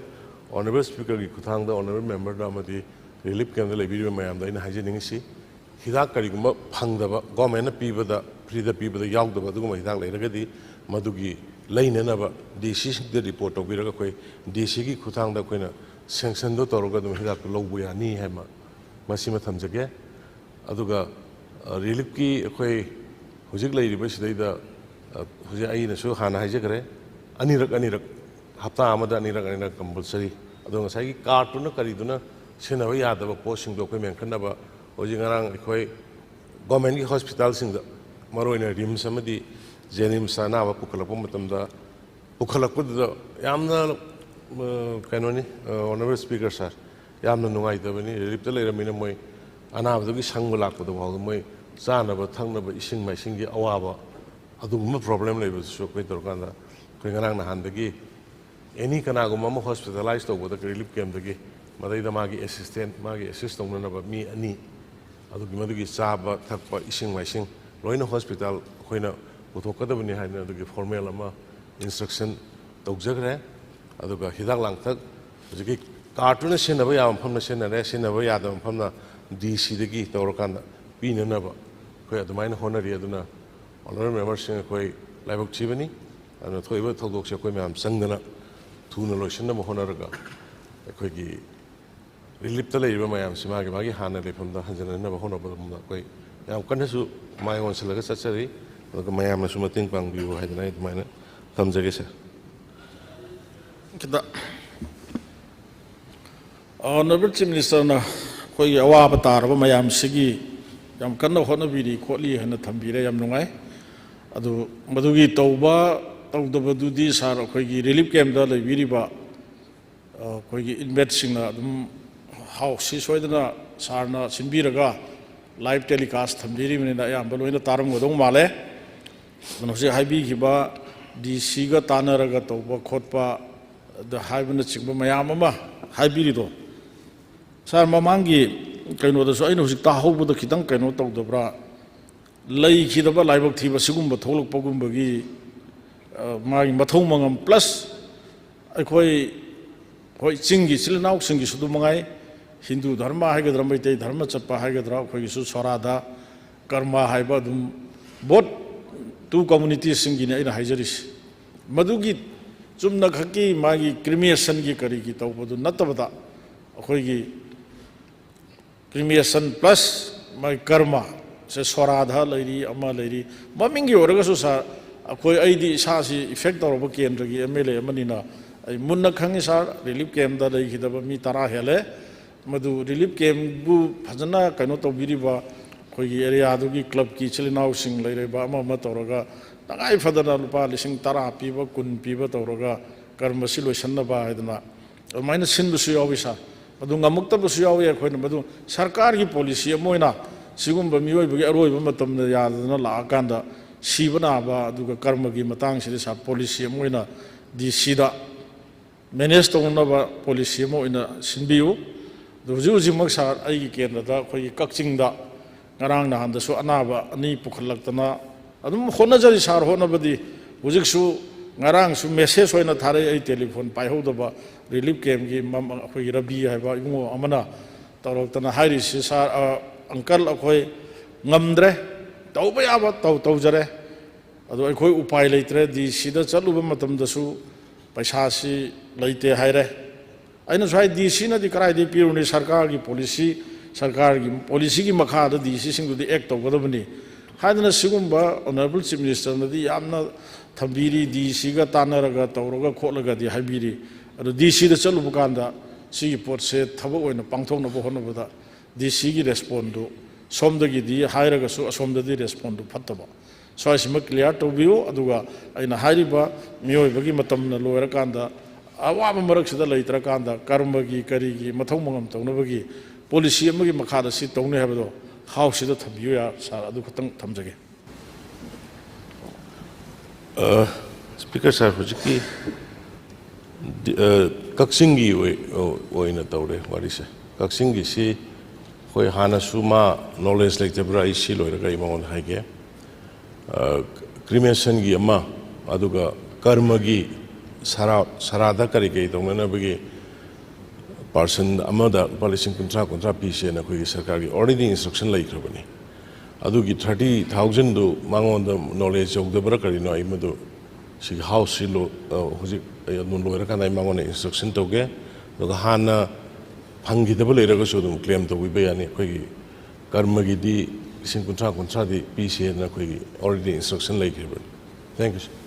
ꯑꯣꯅꯔꯦꯕꯜ ꯁ꯭ꯄꯤꯀꯔꯒꯤ ꯈꯨꯠꯊꯥꯡꯗ ꯑꯣꯅꯔꯦꯕꯜ ꯃꯦꯝꯕꯔꯗ ꯑꯃꯗꯤ ꯔꯤꯂꯤꯐ ꯀꯦꯝꯞꯇ ꯂꯩꯕꯤꯔꯤꯕ ꯃꯌꯥꯝꯗ ꯑꯩꯅ ꯍꯥꯏꯖꯅꯤꯡꯉꯤꯁꯤ, ꯍꯤꯗꯥꯛ ꯀꯔꯤꯒꯨꯝꯕ ꯐꯪꯗꯕ, ꯒꯣꯔꯃꯦꯟꯅ ꯄꯤꯕꯗ, ꯐ꯭ꯔꯤꯗ ꯄꯤꯕꯗ ꯌꯥꯎꯗꯕ ꯑꯗꯨꯒꯨꯝꯕ ꯍꯤꯗꯥꯛ ꯂꯩꯔꯒꯗꯤ, ꯃꯗꯨꯒꯤ ꯂꯩꯅꯅꯕ ꯗꯤ ꯁꯤꯁꯤꯡꯗ ꯔꯤꯄꯣꯔꯠ ꯇꯧꯕꯤꯔꯒ ꯑꯩꯈꯣꯏ ꯗꯤ ꯁꯤꯒꯤ ꯈꯨꯠꯊꯥꯡꯗ ꯑꯩꯈꯣꯏꯅ ꯁꯦꯡꯁꯟꯗꯣ ꯇꯧꯔꯒ ꯑꯗꯨꯝ ꯍꯤꯗꯥꯛꯇꯨ ꯂꯧꯕ ꯌꯥꯅꯤ ꯍꯥꯏꯕ ꯃꯁꯤꯃ ꯊꯝꯖꯒꯦ꯫ ꯑꯗꯨꯒ, ꯑ, ꯔꯤꯂꯤꯐꯀꯤ ꯑꯩꯈꯣꯏ ꯍꯧꯖꯤꯛ ꯂꯩꯔꯤꯕ ꯁꯤꯗꯩꯗ, ꯑ, ꯍꯧꯖꯤꯛ ꯑꯩꯅꯁꯨ ꯍꯥꯟꯅ ꯍꯥꯏꯖꯈ꯭ꯔꯦ, ꯑꯅꯤꯔꯛ ꯑꯅꯤꯔꯛ, ꯍꯞꯇꯥ ꯑꯃꯗ ꯑꯅꯤꯔꯛ ꯑꯅꯤꯔꯛ ꯀꯝꯄꯜꯁꯔꯤ꯫ ꯑꯗꯣ ꯉꯁꯥꯏꯒꯤ ꯀꯥꯔꯠꯇꯨꯅ ꯀꯔꯤꯗꯨꯅ ꯁꯤꯖꯤꯟꯅꯕ ꯌꯥꯗꯕ ꯄꯣꯠꯁꯤꯡꯗꯣ ꯑꯩꯈꯣꯏ ꯃꯦꯟꯈꯠꯅꯕ ꯍꯧꯖꯤꯛ ꯉꯔꯥꯡ ꯑꯩꯈꯣꯏ ꯒꯣꯔꯃꯦꯟꯒꯤ ꯍꯣꯁꯄꯤꯇꯥꯜꯁꯤꯡꯗ, ꯃꯔꯨꯑꯣꯏꯅ ꯔꯤꯝꯁ ꯑꯃꯗꯤ ꯖꯦꯅꯤꯝꯁꯇ ꯑꯅꯥꯕ ꯄꯨꯈꯠꯂꯛꯄ ꯃꯇꯝꯗ, ꯄꯨꯈꯠꯂꯛꯄꯗꯨꯗ ꯌꯥꯝꯅ, ꯑ, ꯀꯩꯅꯣꯅꯤ, ꯑ, ꯑꯣꯅꯔꯦꯕꯜ ꯁ꯭ꯄꯤꯀꯔ ꯁꯥꯔ, ꯌꯥꯝꯅ ꯅꯨꯡꯉꯥꯏꯇꯕꯅꯤ꯫ ꯔꯤꯂꯤꯞꯇ ꯂꯩꯔꯝꯃꯤꯅ ꯃꯣꯏ ꯑꯅꯥꯕꯗꯨꯒꯤ ꯁꯪꯕ ꯂꯥꯛꯄꯗ ꯐꯥꯎꯗ ꯃꯣꯏ ꯆꯥꯅꯕ ꯊꯛꯅꯕ ꯏꯁꯤꯡ ꯃꯥꯏꯁꯤꯡꯒꯤ ꯑꯋꯥꯕ ꯑꯗꯨꯒꯨꯝꯕ ꯄ꯭ꯔꯣꯕ꯭ꯂꯦꯝ ꯂꯩꯕꯗꯨꯁꯨ ꯑꯩꯈꯣꯏ ꯇꯧꯔꯀꯥꯟꯗ ꯑꯩꯈꯣꯏ ꯉꯔꯥꯡ ꯅꯍꯥꯟꯗꯒꯤ ꯑꯦꯅꯤ ꯀꯅꯥꯒꯨꯝꯕ ꯑꯃ ꯍꯣꯁꯄꯤꯇꯥꯂꯥꯏꯁ ꯇꯧꯕꯗ ꯔꯤꯂꯤꯞ ꯀꯦꯝꯗꯒꯤ ꯃꯗꯩꯗ ꯃꯥꯒꯤ ꯑꯦꯁꯤꯁꯇꯦꯟ, ꯃꯥꯒꯤ ꯑꯦꯁꯤꯁ ꯇꯧꯅꯅꯕ ꯃꯤ ꯑꯅꯤ, ꯑꯗꯨꯒꯤ ꯃꯗꯨꯒꯤ ꯆꯥꯕ ꯊꯛꯄ ꯏꯁꯤꯡ ꯃꯥꯏꯁꯤꯡ ꯂꯣꯏꯅ ꯍꯣꯁꯄꯤꯇꯥꯜ ꯑꯩꯈꯣꯏꯅ ꯄꯨꯊꯣꯛꯀꯗꯕꯅꯤ ꯍꯥꯏꯅ ꯑꯗꯨꯒꯤ ꯐꯣꯔꯃꯦꯜ ꯑꯃ ꯏꯟꯁꯇ꯭ꯔꯛꯁꯟ ꯇꯧꯖꯈ꯭ꯔꯦ꯫ ꯑꯗꯨꯒ ꯍꯤꯗꯥꯛ ꯂꯥꯡꯊꯛ ꯍꯧꯖꯤꯛꯀꯤ ꯀꯥꯔꯠꯇꯨꯅ ꯁꯤꯖꯤꯟꯅꯕ ꯌꯥꯕ ꯃꯐꯝꯗ ꯁꯤꯖꯤꯟꯅꯔꯦ, ꯁꯤꯖꯤꯟꯅꯕ ꯌꯥꯗꯕ ꯃꯐꯝꯗ ꯗꯤ ꯁꯤꯗꯒꯤ ꯇꯧꯔꯀꯥꯟꯗ ꯄꯤꯅꯅꯕ ꯑꯩꯈꯣꯏ ꯑꯗꯨꯃꯥꯏꯅ ꯍꯣꯠꯅꯔꯤ꯫ ꯑꯗꯨꯅ ꯑꯣꯅꯔꯦꯕꯜ ꯃꯦꯝꯕꯔꯁꯤꯡ ꯑꯩꯈꯣꯏ ꯂꯥꯏꯕꯛ ꯊꯤꯕꯅꯤ꯫ ꯑꯗꯨꯅ ꯊꯣꯛꯏꯕ ꯊꯧꯗꯣꯛꯁꯦ ꯑꯩꯈꯣꯏ ꯃꯌꯥꯝ ꯆꯪꯗꯅ ꯊꯨꯅ ꯂꯣꯏꯁꯤꯟꯅꯕ ꯍꯣꯠꯅꯔꯒ ꯑꯩꯈꯣꯏꯒꯤ ꯔꯤꯂꯤꯞꯇ ꯂꯩꯔꯤꯕ ꯃꯌꯥꯝꯁꯤ ꯃꯥꯒꯤ ꯃꯥꯒꯤ ꯍꯥꯟꯅ ꯂꯩꯐꯝꯗ ꯍꯟꯖꯤꯟꯅꯅꯕ ꯍꯣꯠꯅꯕꯗ ꯑꯩꯈꯣꯏ ꯌꯥꯝ ꯀꯟꯅꯁꯨ ꯃꯥꯏ ꯑꯣꯟꯁꯤꯜꯂꯒ ꯆꯠꯆꯔꯤ꯫ ꯑꯗꯨꯒ ꯃꯌꯥꯝꯅꯁꯨ ꯃꯇꯦꯡ ꯄꯥꯡꯕꯤꯌꯨ ꯍꯥꯏꯗꯅ ꯑꯩ ꯑꯗꯨꯃꯥꯏꯅ ꯊꯝꯖꯒꯦ, ꯁꯥꯔ꯫ ꯈꯤꯇ ꯑꯣꯅꯔꯦꯕꯜ ꯆꯤꯐ ꯃꯤꯅꯤꯁꯇꯔꯅ ꯑꯩꯈꯣꯏꯒꯤ ꯑꯋꯥꯕ ꯇꯥꯔꯕ ꯃꯌꯥꯝꯁꯤꯒꯤ ꯌꯥꯝ ꯀꯟꯅ ꯍꯣꯠꯅꯕꯤꯔꯤ ꯈꯣꯠꯂꯤ ꯍꯥꯏꯅ ꯊꯝꯕꯤꯔꯦ, ꯌꯥꯝ ꯅꯨꯡꯉꯥꯏ꯫ ꯑꯗꯨ ꯃꯗꯨꯒꯤ ꯇꯧꯕ ꯇꯧꯗꯕꯗꯨꯗꯤ ꯁꯥꯔ, ꯑꯩꯈꯣꯏꯒꯤ ꯔꯤꯂꯤꯞ ꯀꯦꯝꯗ ꯂꯩꯕꯤꯔꯤꯕ ꯑꯩꯈꯣꯏꯒꯤ ꯏꯟꯃꯦꯠꯁꯤꯡꯅ ꯑꯗꯨꯝ ꯍꯥꯎꯁꯁꯤ ꯁꯣꯏꯗꯅ ꯁꯥꯔꯅ ꯁꯤꯟꯕꯤꯔꯒ ꯂꯥꯏꯚ ꯇꯦꯂꯤꯀꯥꯁ ꯊꯝꯕꯤꯔꯤꯕꯅꯤꯅ ꯑꯌꯥꯝꯕ ꯂꯣꯏꯅ ꯇꯥꯔꯝꯒꯗꯧ ꯃꯥꯜꯂꯦ꯫ ꯑꯗꯨꯅ ꯍꯧꯖꯤꯛ ꯍꯥꯏꯕꯤꯈꯤꯕ ꯗꯤ ꯁꯤꯒ ꯇꯥꯟꯅꯔꯒ ꯇꯧꯕ ꯈꯣꯠꯄ ꯑꯗ ꯍꯥꯏꯕꯅꯆꯤꯡꯕ ꯃꯌꯥꯝ ꯑꯃ ꯍꯥꯏꯕꯤꯔꯤꯗꯣ, ꯁꯥꯔ, ꯃꯃꯥꯡꯒꯤ ꯀꯩꯅꯣꯗꯁꯨ ꯑꯩꯅ ꯍꯧꯖꯤꯛ ꯇꯥꯍꯧꯕꯗ ꯈꯤꯇꯪ ꯀꯩꯅꯣ ꯇꯧꯗꯕ꯭ꯔꯥ, ꯂꯩꯈꯤꯗꯕ ꯂꯥꯏꯕꯛ ꯊꯤꯕ ꯁꯤꯒꯨꯝꯕ ꯊꯣꯛꯂꯛꯄꯒꯨꯝꯕꯒꯤ ꯑ, ꯃꯥꯒꯤ ꯃꯊꯧ ꯃꯉꯝ ꯄ꯭ꯂꯁ ꯑꯩꯈꯣꯏ, ꯍꯣꯏ, ꯆꯤꯡꯒꯤ ꯏꯆꯤꯜ ꯏꯅꯥꯎꯁꯤꯡꯒꯤꯁꯨ ꯑꯗꯨꯝ ꯃꯉꯥꯏ, ꯍꯤꯟꯗꯨ ꯙꯔꯃ ꯍꯥꯏꯒꯗ꯭ꯔꯥ, ꯃꯩꯇꯩ ꯙꯔꯃ ꯆꯠꯄ ꯍꯥꯏꯒꯗ꯭ꯔꯥ, ꯑꯩꯈꯣꯏꯒꯤꯁꯨ ꯁꯣꯔꯥꯗ ꯀꯔꯃ ꯍꯥꯏꯕ ꯑꯗꯨꯝ ꯕꯣꯠ ꯇꯨ ꯀꯝꯃꯨꯅꯤꯇꯤꯁꯤꯡꯒꯤꯅꯤ ꯑꯩꯅ ꯍꯥꯏꯖꯔꯤꯁꯤ꯫ ꯃꯗꯨꯒꯤ ꯆꯨꯝꯅꯈꯛꯀꯤ ꯃꯥꯒꯤ ꯀ꯭ꯔꯤꯃꯦꯁꯟꯒꯤ ꯀꯔꯤꯒꯤ ꯇꯧꯕꯗꯨ ꯅꯠꯇꯕꯗ ꯑꯩꯈꯣꯏꯒꯤ ꯀ꯭ꯔꯤꯃꯦꯁꯟ ꯄ꯭ꯂꯁ ꯃꯥꯒꯤ ꯀꯔꯃ ꯁꯦ ꯁꯣꯔꯥꯗ ꯂꯩꯔꯤ, ꯑꯃ ꯂꯩꯔꯤ, ꯃꯃꯤꯡꯒꯤ ꯑꯣꯏꯔꯒꯁꯨ ꯁꯥꯔ, ꯑꯩꯈꯣꯏ, ꯑꯩꯗꯤ ꯏꯁꯥꯁꯤ ꯏꯐꯦꯛ ꯇꯧꯔꯕ ꯀꯦꯟꯗ꯭ꯔꯒꯤ ꯑꯦꯝ ꯑꯦꯜ ꯑꯦ ꯑꯃꯅꯤꯅ ꯑꯩ ꯃꯨꯟꯅ ꯈꯪꯉꯤ ꯁꯥꯔ꯫ ꯔꯤꯂꯤꯐ ꯀꯦꯝꯗ ꯂꯩꯈꯤꯗꯕ ꯃꯤ ꯇꯔꯥ ꯍꯦꯜꯂꯦ꯫ ꯃꯗꯨ ꯔꯤꯂꯤꯐ ꯀꯦꯝꯕꯨ ꯐꯖꯅ ꯀꯩꯅꯣ ꯇꯧꯕꯤꯔꯤꯕ ꯑꯩꯈꯣꯏꯒꯤ ꯑꯦꯔꯤꯌꯥꯗꯨꯒꯤ ꯀ꯭ꯂꯕꯀꯤ ꯏꯆꯤꯜ ꯏꯅꯥꯎꯁꯤꯡ ꯂꯩꯔꯤꯕ ꯑꯃ ꯑꯃ ꯇꯧꯔꯒ ꯇꯉꯥꯏ ꯐꯗꯅ ꯂꯨꯄꯥ ꯂꯤꯁꯤꯡ ꯇꯔꯥ ꯄꯤꯕ, ꯀꯨꯟ ꯄꯤꯕ ꯇꯧꯔꯒ ꯀꯔꯃꯁꯤ ꯂꯣꯏꯁꯤꯟꯅꯕ ꯍꯥꯏꯗꯅ ꯑꯗꯨꯃꯥꯏꯅ ꯁꯤꯟꯕꯁꯨ ꯌꯥꯎꯏ ꯁꯥꯔ꯫ ꯃꯗꯨ ꯉꯝꯃꯛꯇꯕꯁꯨ ꯌꯥꯎꯏ꯫ ꯑꯩꯈꯣꯏꯅ ꯃꯗꯨ ꯁꯔꯀꯥꯔꯒꯤ ꯄꯣꯂꯤꯁꯤ ꯑꯃ ꯑꯣꯏꯅ ꯁꯤꯒꯨꯝꯕ ꯃꯤꯑꯣꯏꯕꯒꯤ ꯑꯔꯣꯏꯕ ꯃꯇꯝꯗ ꯌꯥꯗꯗꯅ ꯂꯥꯛꯑꯀꯥꯟꯗ ꯁꯤꯕ ꯅꯥꯕ ꯑꯗꯨꯒ ꯀꯔꯃꯒꯤ ꯃꯇꯥꯡꯁꯤꯗꯤ ꯁꯥꯔ ꯄꯣꯂꯤꯁꯤ ꯑꯃ ꯑꯣꯏꯅ ꯗꯤ ꯁꯤꯗ ꯃꯦꯅꯦꯖ ꯇꯧꯅꯅꯕ ꯄꯣꯂꯤꯁꯤ ꯑꯃ ꯑꯣꯏꯅ ꯁꯤꯟꯕꯤꯌꯨ꯫ ꯑꯗꯨ ꯍꯧꯖꯤꯛ ꯍꯧꯖꯤꯛꯃꯛ ꯁꯥꯔ ꯑꯩꯒꯤ ꯀꯦꯟꯗ꯭ꯔꯗ ꯑꯩꯈꯣꯏꯒꯤ ꯀꯛꯆꯤꯡꯗ ꯉꯔꯥꯡ ꯅꯍꯥꯟꯗꯁꯨ ꯑꯅꯥꯕ ꯑꯅꯤ ꯄꯨꯈꯠꯂꯛꯇꯅ ꯑꯗꯨꯝ ꯍꯣꯠꯅꯖꯔꯤ ꯁꯥꯔ꯫ ꯍꯣꯠꯅꯕꯗꯤ ꯍꯧꯖꯤꯛꯁꯨ ꯉꯔꯥꯡꯁꯨ ꯃꯦꯁꯦꯖ ꯑꯣꯏꯅ ꯊꯥꯔꯛꯏ, ꯑꯩ ꯇꯦꯂꯤꯐꯣꯟ ꯄꯥꯏꯍꯧꯗꯕ ꯔꯤꯂꯤꯐ ꯀꯦꯝꯒꯤ ꯃꯝ-, ꯑꯩꯈꯣꯏꯒꯤ ꯔꯕꯤ ꯍꯥꯏꯕ ꯏꯕꯨꯡꯉꯣ ꯑꯃꯅ ꯇꯧꯔꯛꯇꯅ ꯍꯥꯏꯔꯤꯁꯤ, "ꯁꯥꯔ, ꯑ, ꯑꯪꯀꯜ, ꯑꯩꯈꯣꯏ ꯉꯝꯗ꯭ꯔꯦ, ꯇꯧꯕ ꯌꯥꯕ ꯇꯧ-, ꯇꯧꯖꯔꯦ, ꯑꯗꯣ ꯑꯩꯈꯣꯏ ꯎꯄꯥꯏ ꯂꯩꯇ꯭ꯔꯦ, ꯗꯤ ꯁꯤꯗ ꯆꯠꯂꯨꯕ ꯃꯇꯝꯗꯁꯨ ꯄꯩꯁꯥꯁꯤ ꯂꯩꯇꯦ ꯍꯥꯏꯔꯦ"꯫ ꯑꯩꯅꯁꯨ ꯍꯥꯏ, "ꯗꯤ ꯁꯤꯅꯗꯤ ꯀꯗꯥꯏꯗꯒꯤ ꯄꯤꯔꯨꯅꯤ? ꯁꯔꯀꯥꯔꯒꯤ ꯄꯣꯂꯤꯁꯤ, ꯁꯔꯀꯥꯔꯒꯤ ꯄꯣꯂꯤꯁꯤꯒꯤ ꯃꯈꯥꯗ ꯗꯤ ꯁꯤꯁꯤꯡꯗꯨꯗꯤ ꯑꯦꯛ ꯇꯧꯒꯗꯕꯅꯤ" ꯍꯥꯏꯗꯅ ꯁꯤꯒꯨꯝꯕ ꯑꯣꯅꯔꯦꯕꯜ ꯆꯤꯐ ꯃꯤꯅꯤꯁꯇꯔꯅꯗꯤ ꯌꯥꯝꯅ ꯊꯝꯕꯤꯔꯤ, ꯗꯤ ꯁꯤꯒ ꯇꯥꯟꯅꯔꯒ ꯇꯧꯔꯒ ꯈꯣꯠꯂꯒꯗꯤ ꯍꯥꯏꯕꯤꯔꯤ꯫ ꯑꯗꯣ ꯗꯤ ꯁꯤꯗ ꯆꯠꯂꯨꯕ ꯀꯥꯟꯗ ꯁꯤꯒꯤ ꯄꯣꯠꯁꯦ ꯊꯕꯛ ꯑꯣꯏꯅ ꯄꯥꯡꯊꯣꯛꯅꯕ ꯍꯣꯠꯅꯕꯗ ꯗꯤ ꯁꯤꯒꯤ ꯔꯦꯁꯄꯣꯟꯗꯨ ꯁꯣꯝꯗꯒꯤꯗꯤ ꯍꯥꯏꯔꯒꯁꯨ ꯑꯁꯣꯝꯗꯗꯤ ꯔꯦꯁꯄꯣꯟꯗꯨ ꯐꯠꯇꯕ꯫ ꯁ꯭ꯋꯥꯏꯁꯤꯃ ꯀ꯭ꯂꯤꯌꯥꯔ ꯇꯧꯕꯤꯌꯨ꯫ ꯑꯗꯨꯒ ꯑꯩꯅ ꯍꯥꯏꯔꯤꯕ ꯃꯤꯑꯣꯏꯕꯒꯤ ꯃꯇꯝꯅ ꯂꯣꯏꯔꯀꯥꯟꯗ, ꯑꯋꯥꯕ ꯃꯔꯛꯁꯤꯗ ꯂꯩꯇ꯭ꯔꯀꯥꯟꯗ ꯀꯔꯃꯒꯤ ꯀꯔꯤꯒꯤ ꯃꯊꯧ ꯃꯉꯝ ꯇꯧꯅꯕꯒꯤ ꯄꯣꯂꯤꯁꯤ ꯑꯃꯒꯤ ꯃꯈꯥꯗ ꯁꯤ ꯇꯧꯅꯤ ꯍꯥꯏꯕꯗꯣ ꯍꯥꯎꯁꯁꯤꯗ ꯊꯝꯕꯤꯌꯨ ꯌꯥ-, ꯁꯥꯔ, ꯑꯗꯨ ꯈꯛꯇꯪ ꯊꯝꯖꯒꯦ꯫ ꯑ, ꯁ꯭ꯄꯤꯀꯔ ꯁꯥꯔ, ꯍꯧꯖꯤꯛꯀꯤ ꯗꯤ-, ꯑ, ꯀꯛꯆꯤꯡꯒꯤ ꯑꯣꯏ-, ꯑꯣꯏꯅ ꯇꯧꯔꯦ ꯋꯥꯔꯤꯁꯦ꯫ ꯀꯛꯆꯤꯡꯒꯤꯁꯤ ꯑꯩꯈꯣꯏ ꯍꯥꯟꯅꯁꯨ ꯃꯥ ꯅꯣꯂꯦꯖ ꯂꯩꯇꯕ꯭ꯔꯥ, ꯑꯩ ꯁꯤ ꯂꯣꯏꯔꯒ ꯑꯩ ꯃꯉꯣꯟꯗ ꯍꯥꯏꯒꯦ꯫ ꯑ, ꯀ꯭ꯔꯤꯃꯦꯁꯟꯒꯤ ꯑꯃ, ꯑꯗꯨꯒ ꯀꯔꯃꯒꯤ ꯁꯔꯥ-, ꯁꯔꯥꯗ ꯀꯔꯤ ꯀꯔꯤ ꯇꯧꯅꯅꯕꯒꯤ ꯄꯥꯔꯁꯟ ꯑꯃꯗ ꯂꯨꯄꯥ ꯂꯤꯁꯤꯡ ꯀꯨꯟꯊ꯭ꯔꯥ, ꯀꯨꯟꯊ꯭ꯔꯥ ꯄꯤꯁꯦꯅ ꯑꯩꯈꯣꯏꯒꯤ ꯁꯔꯀꯥꯔꯒꯤ already instruction ꯂꯩꯈ꯭ꯔꯕꯅꯤ꯫ ꯑꯗꯨꯒꯤ thirty thousandꯗꯨ ꯃꯉꯣꯟꯗ ꯅꯣꯂꯦꯖ ꯌꯧꯗꯕ꯭ꯔꯥ ꯀꯔꯤꯅꯣ, ꯑꯩ ꯃꯗꯨ ꯁꯤꯒꯤ ꯍꯥꯎꯁꯁꯤ ꯂꯣ-, ꯑ, ꯍꯧꯖꯤꯛ ꯑꯩ ꯑꯗꯨꯝ ꯂꯣꯏꯔꯀꯥꯟꯗ ꯑꯩ ꯃꯉꯣꯟꯗ instruction ꯇꯧꯒꯦ꯫ ꯑꯗꯨꯒ ꯍꯥꯟꯅ ꯐꯪꯈꯤꯗꯕ ꯂꯩꯔꯒꯁꯨ ꯑꯗꯨꯝ claim ꯇꯧꯕꯤꯕ ꯌꯥꯅꯤ꯫ ꯑꯩꯈꯣꯏꯒꯤ ꯀꯔꯃꯒꯤꯗꯤ ꯂꯤꯁꯤꯡ ꯀꯨꯟꯊ꯭ꯔꯥ, ꯀꯨꯟꯊ꯭ꯔꯥꯗꯤ ꯄꯤꯁꯦꯅ ꯑꯩꯈꯣꯏꯒꯤ already instruction ꯂꯩꯈ꯭ꯔꯤꯕꯅꯤ꯫ Thank you, sir꯫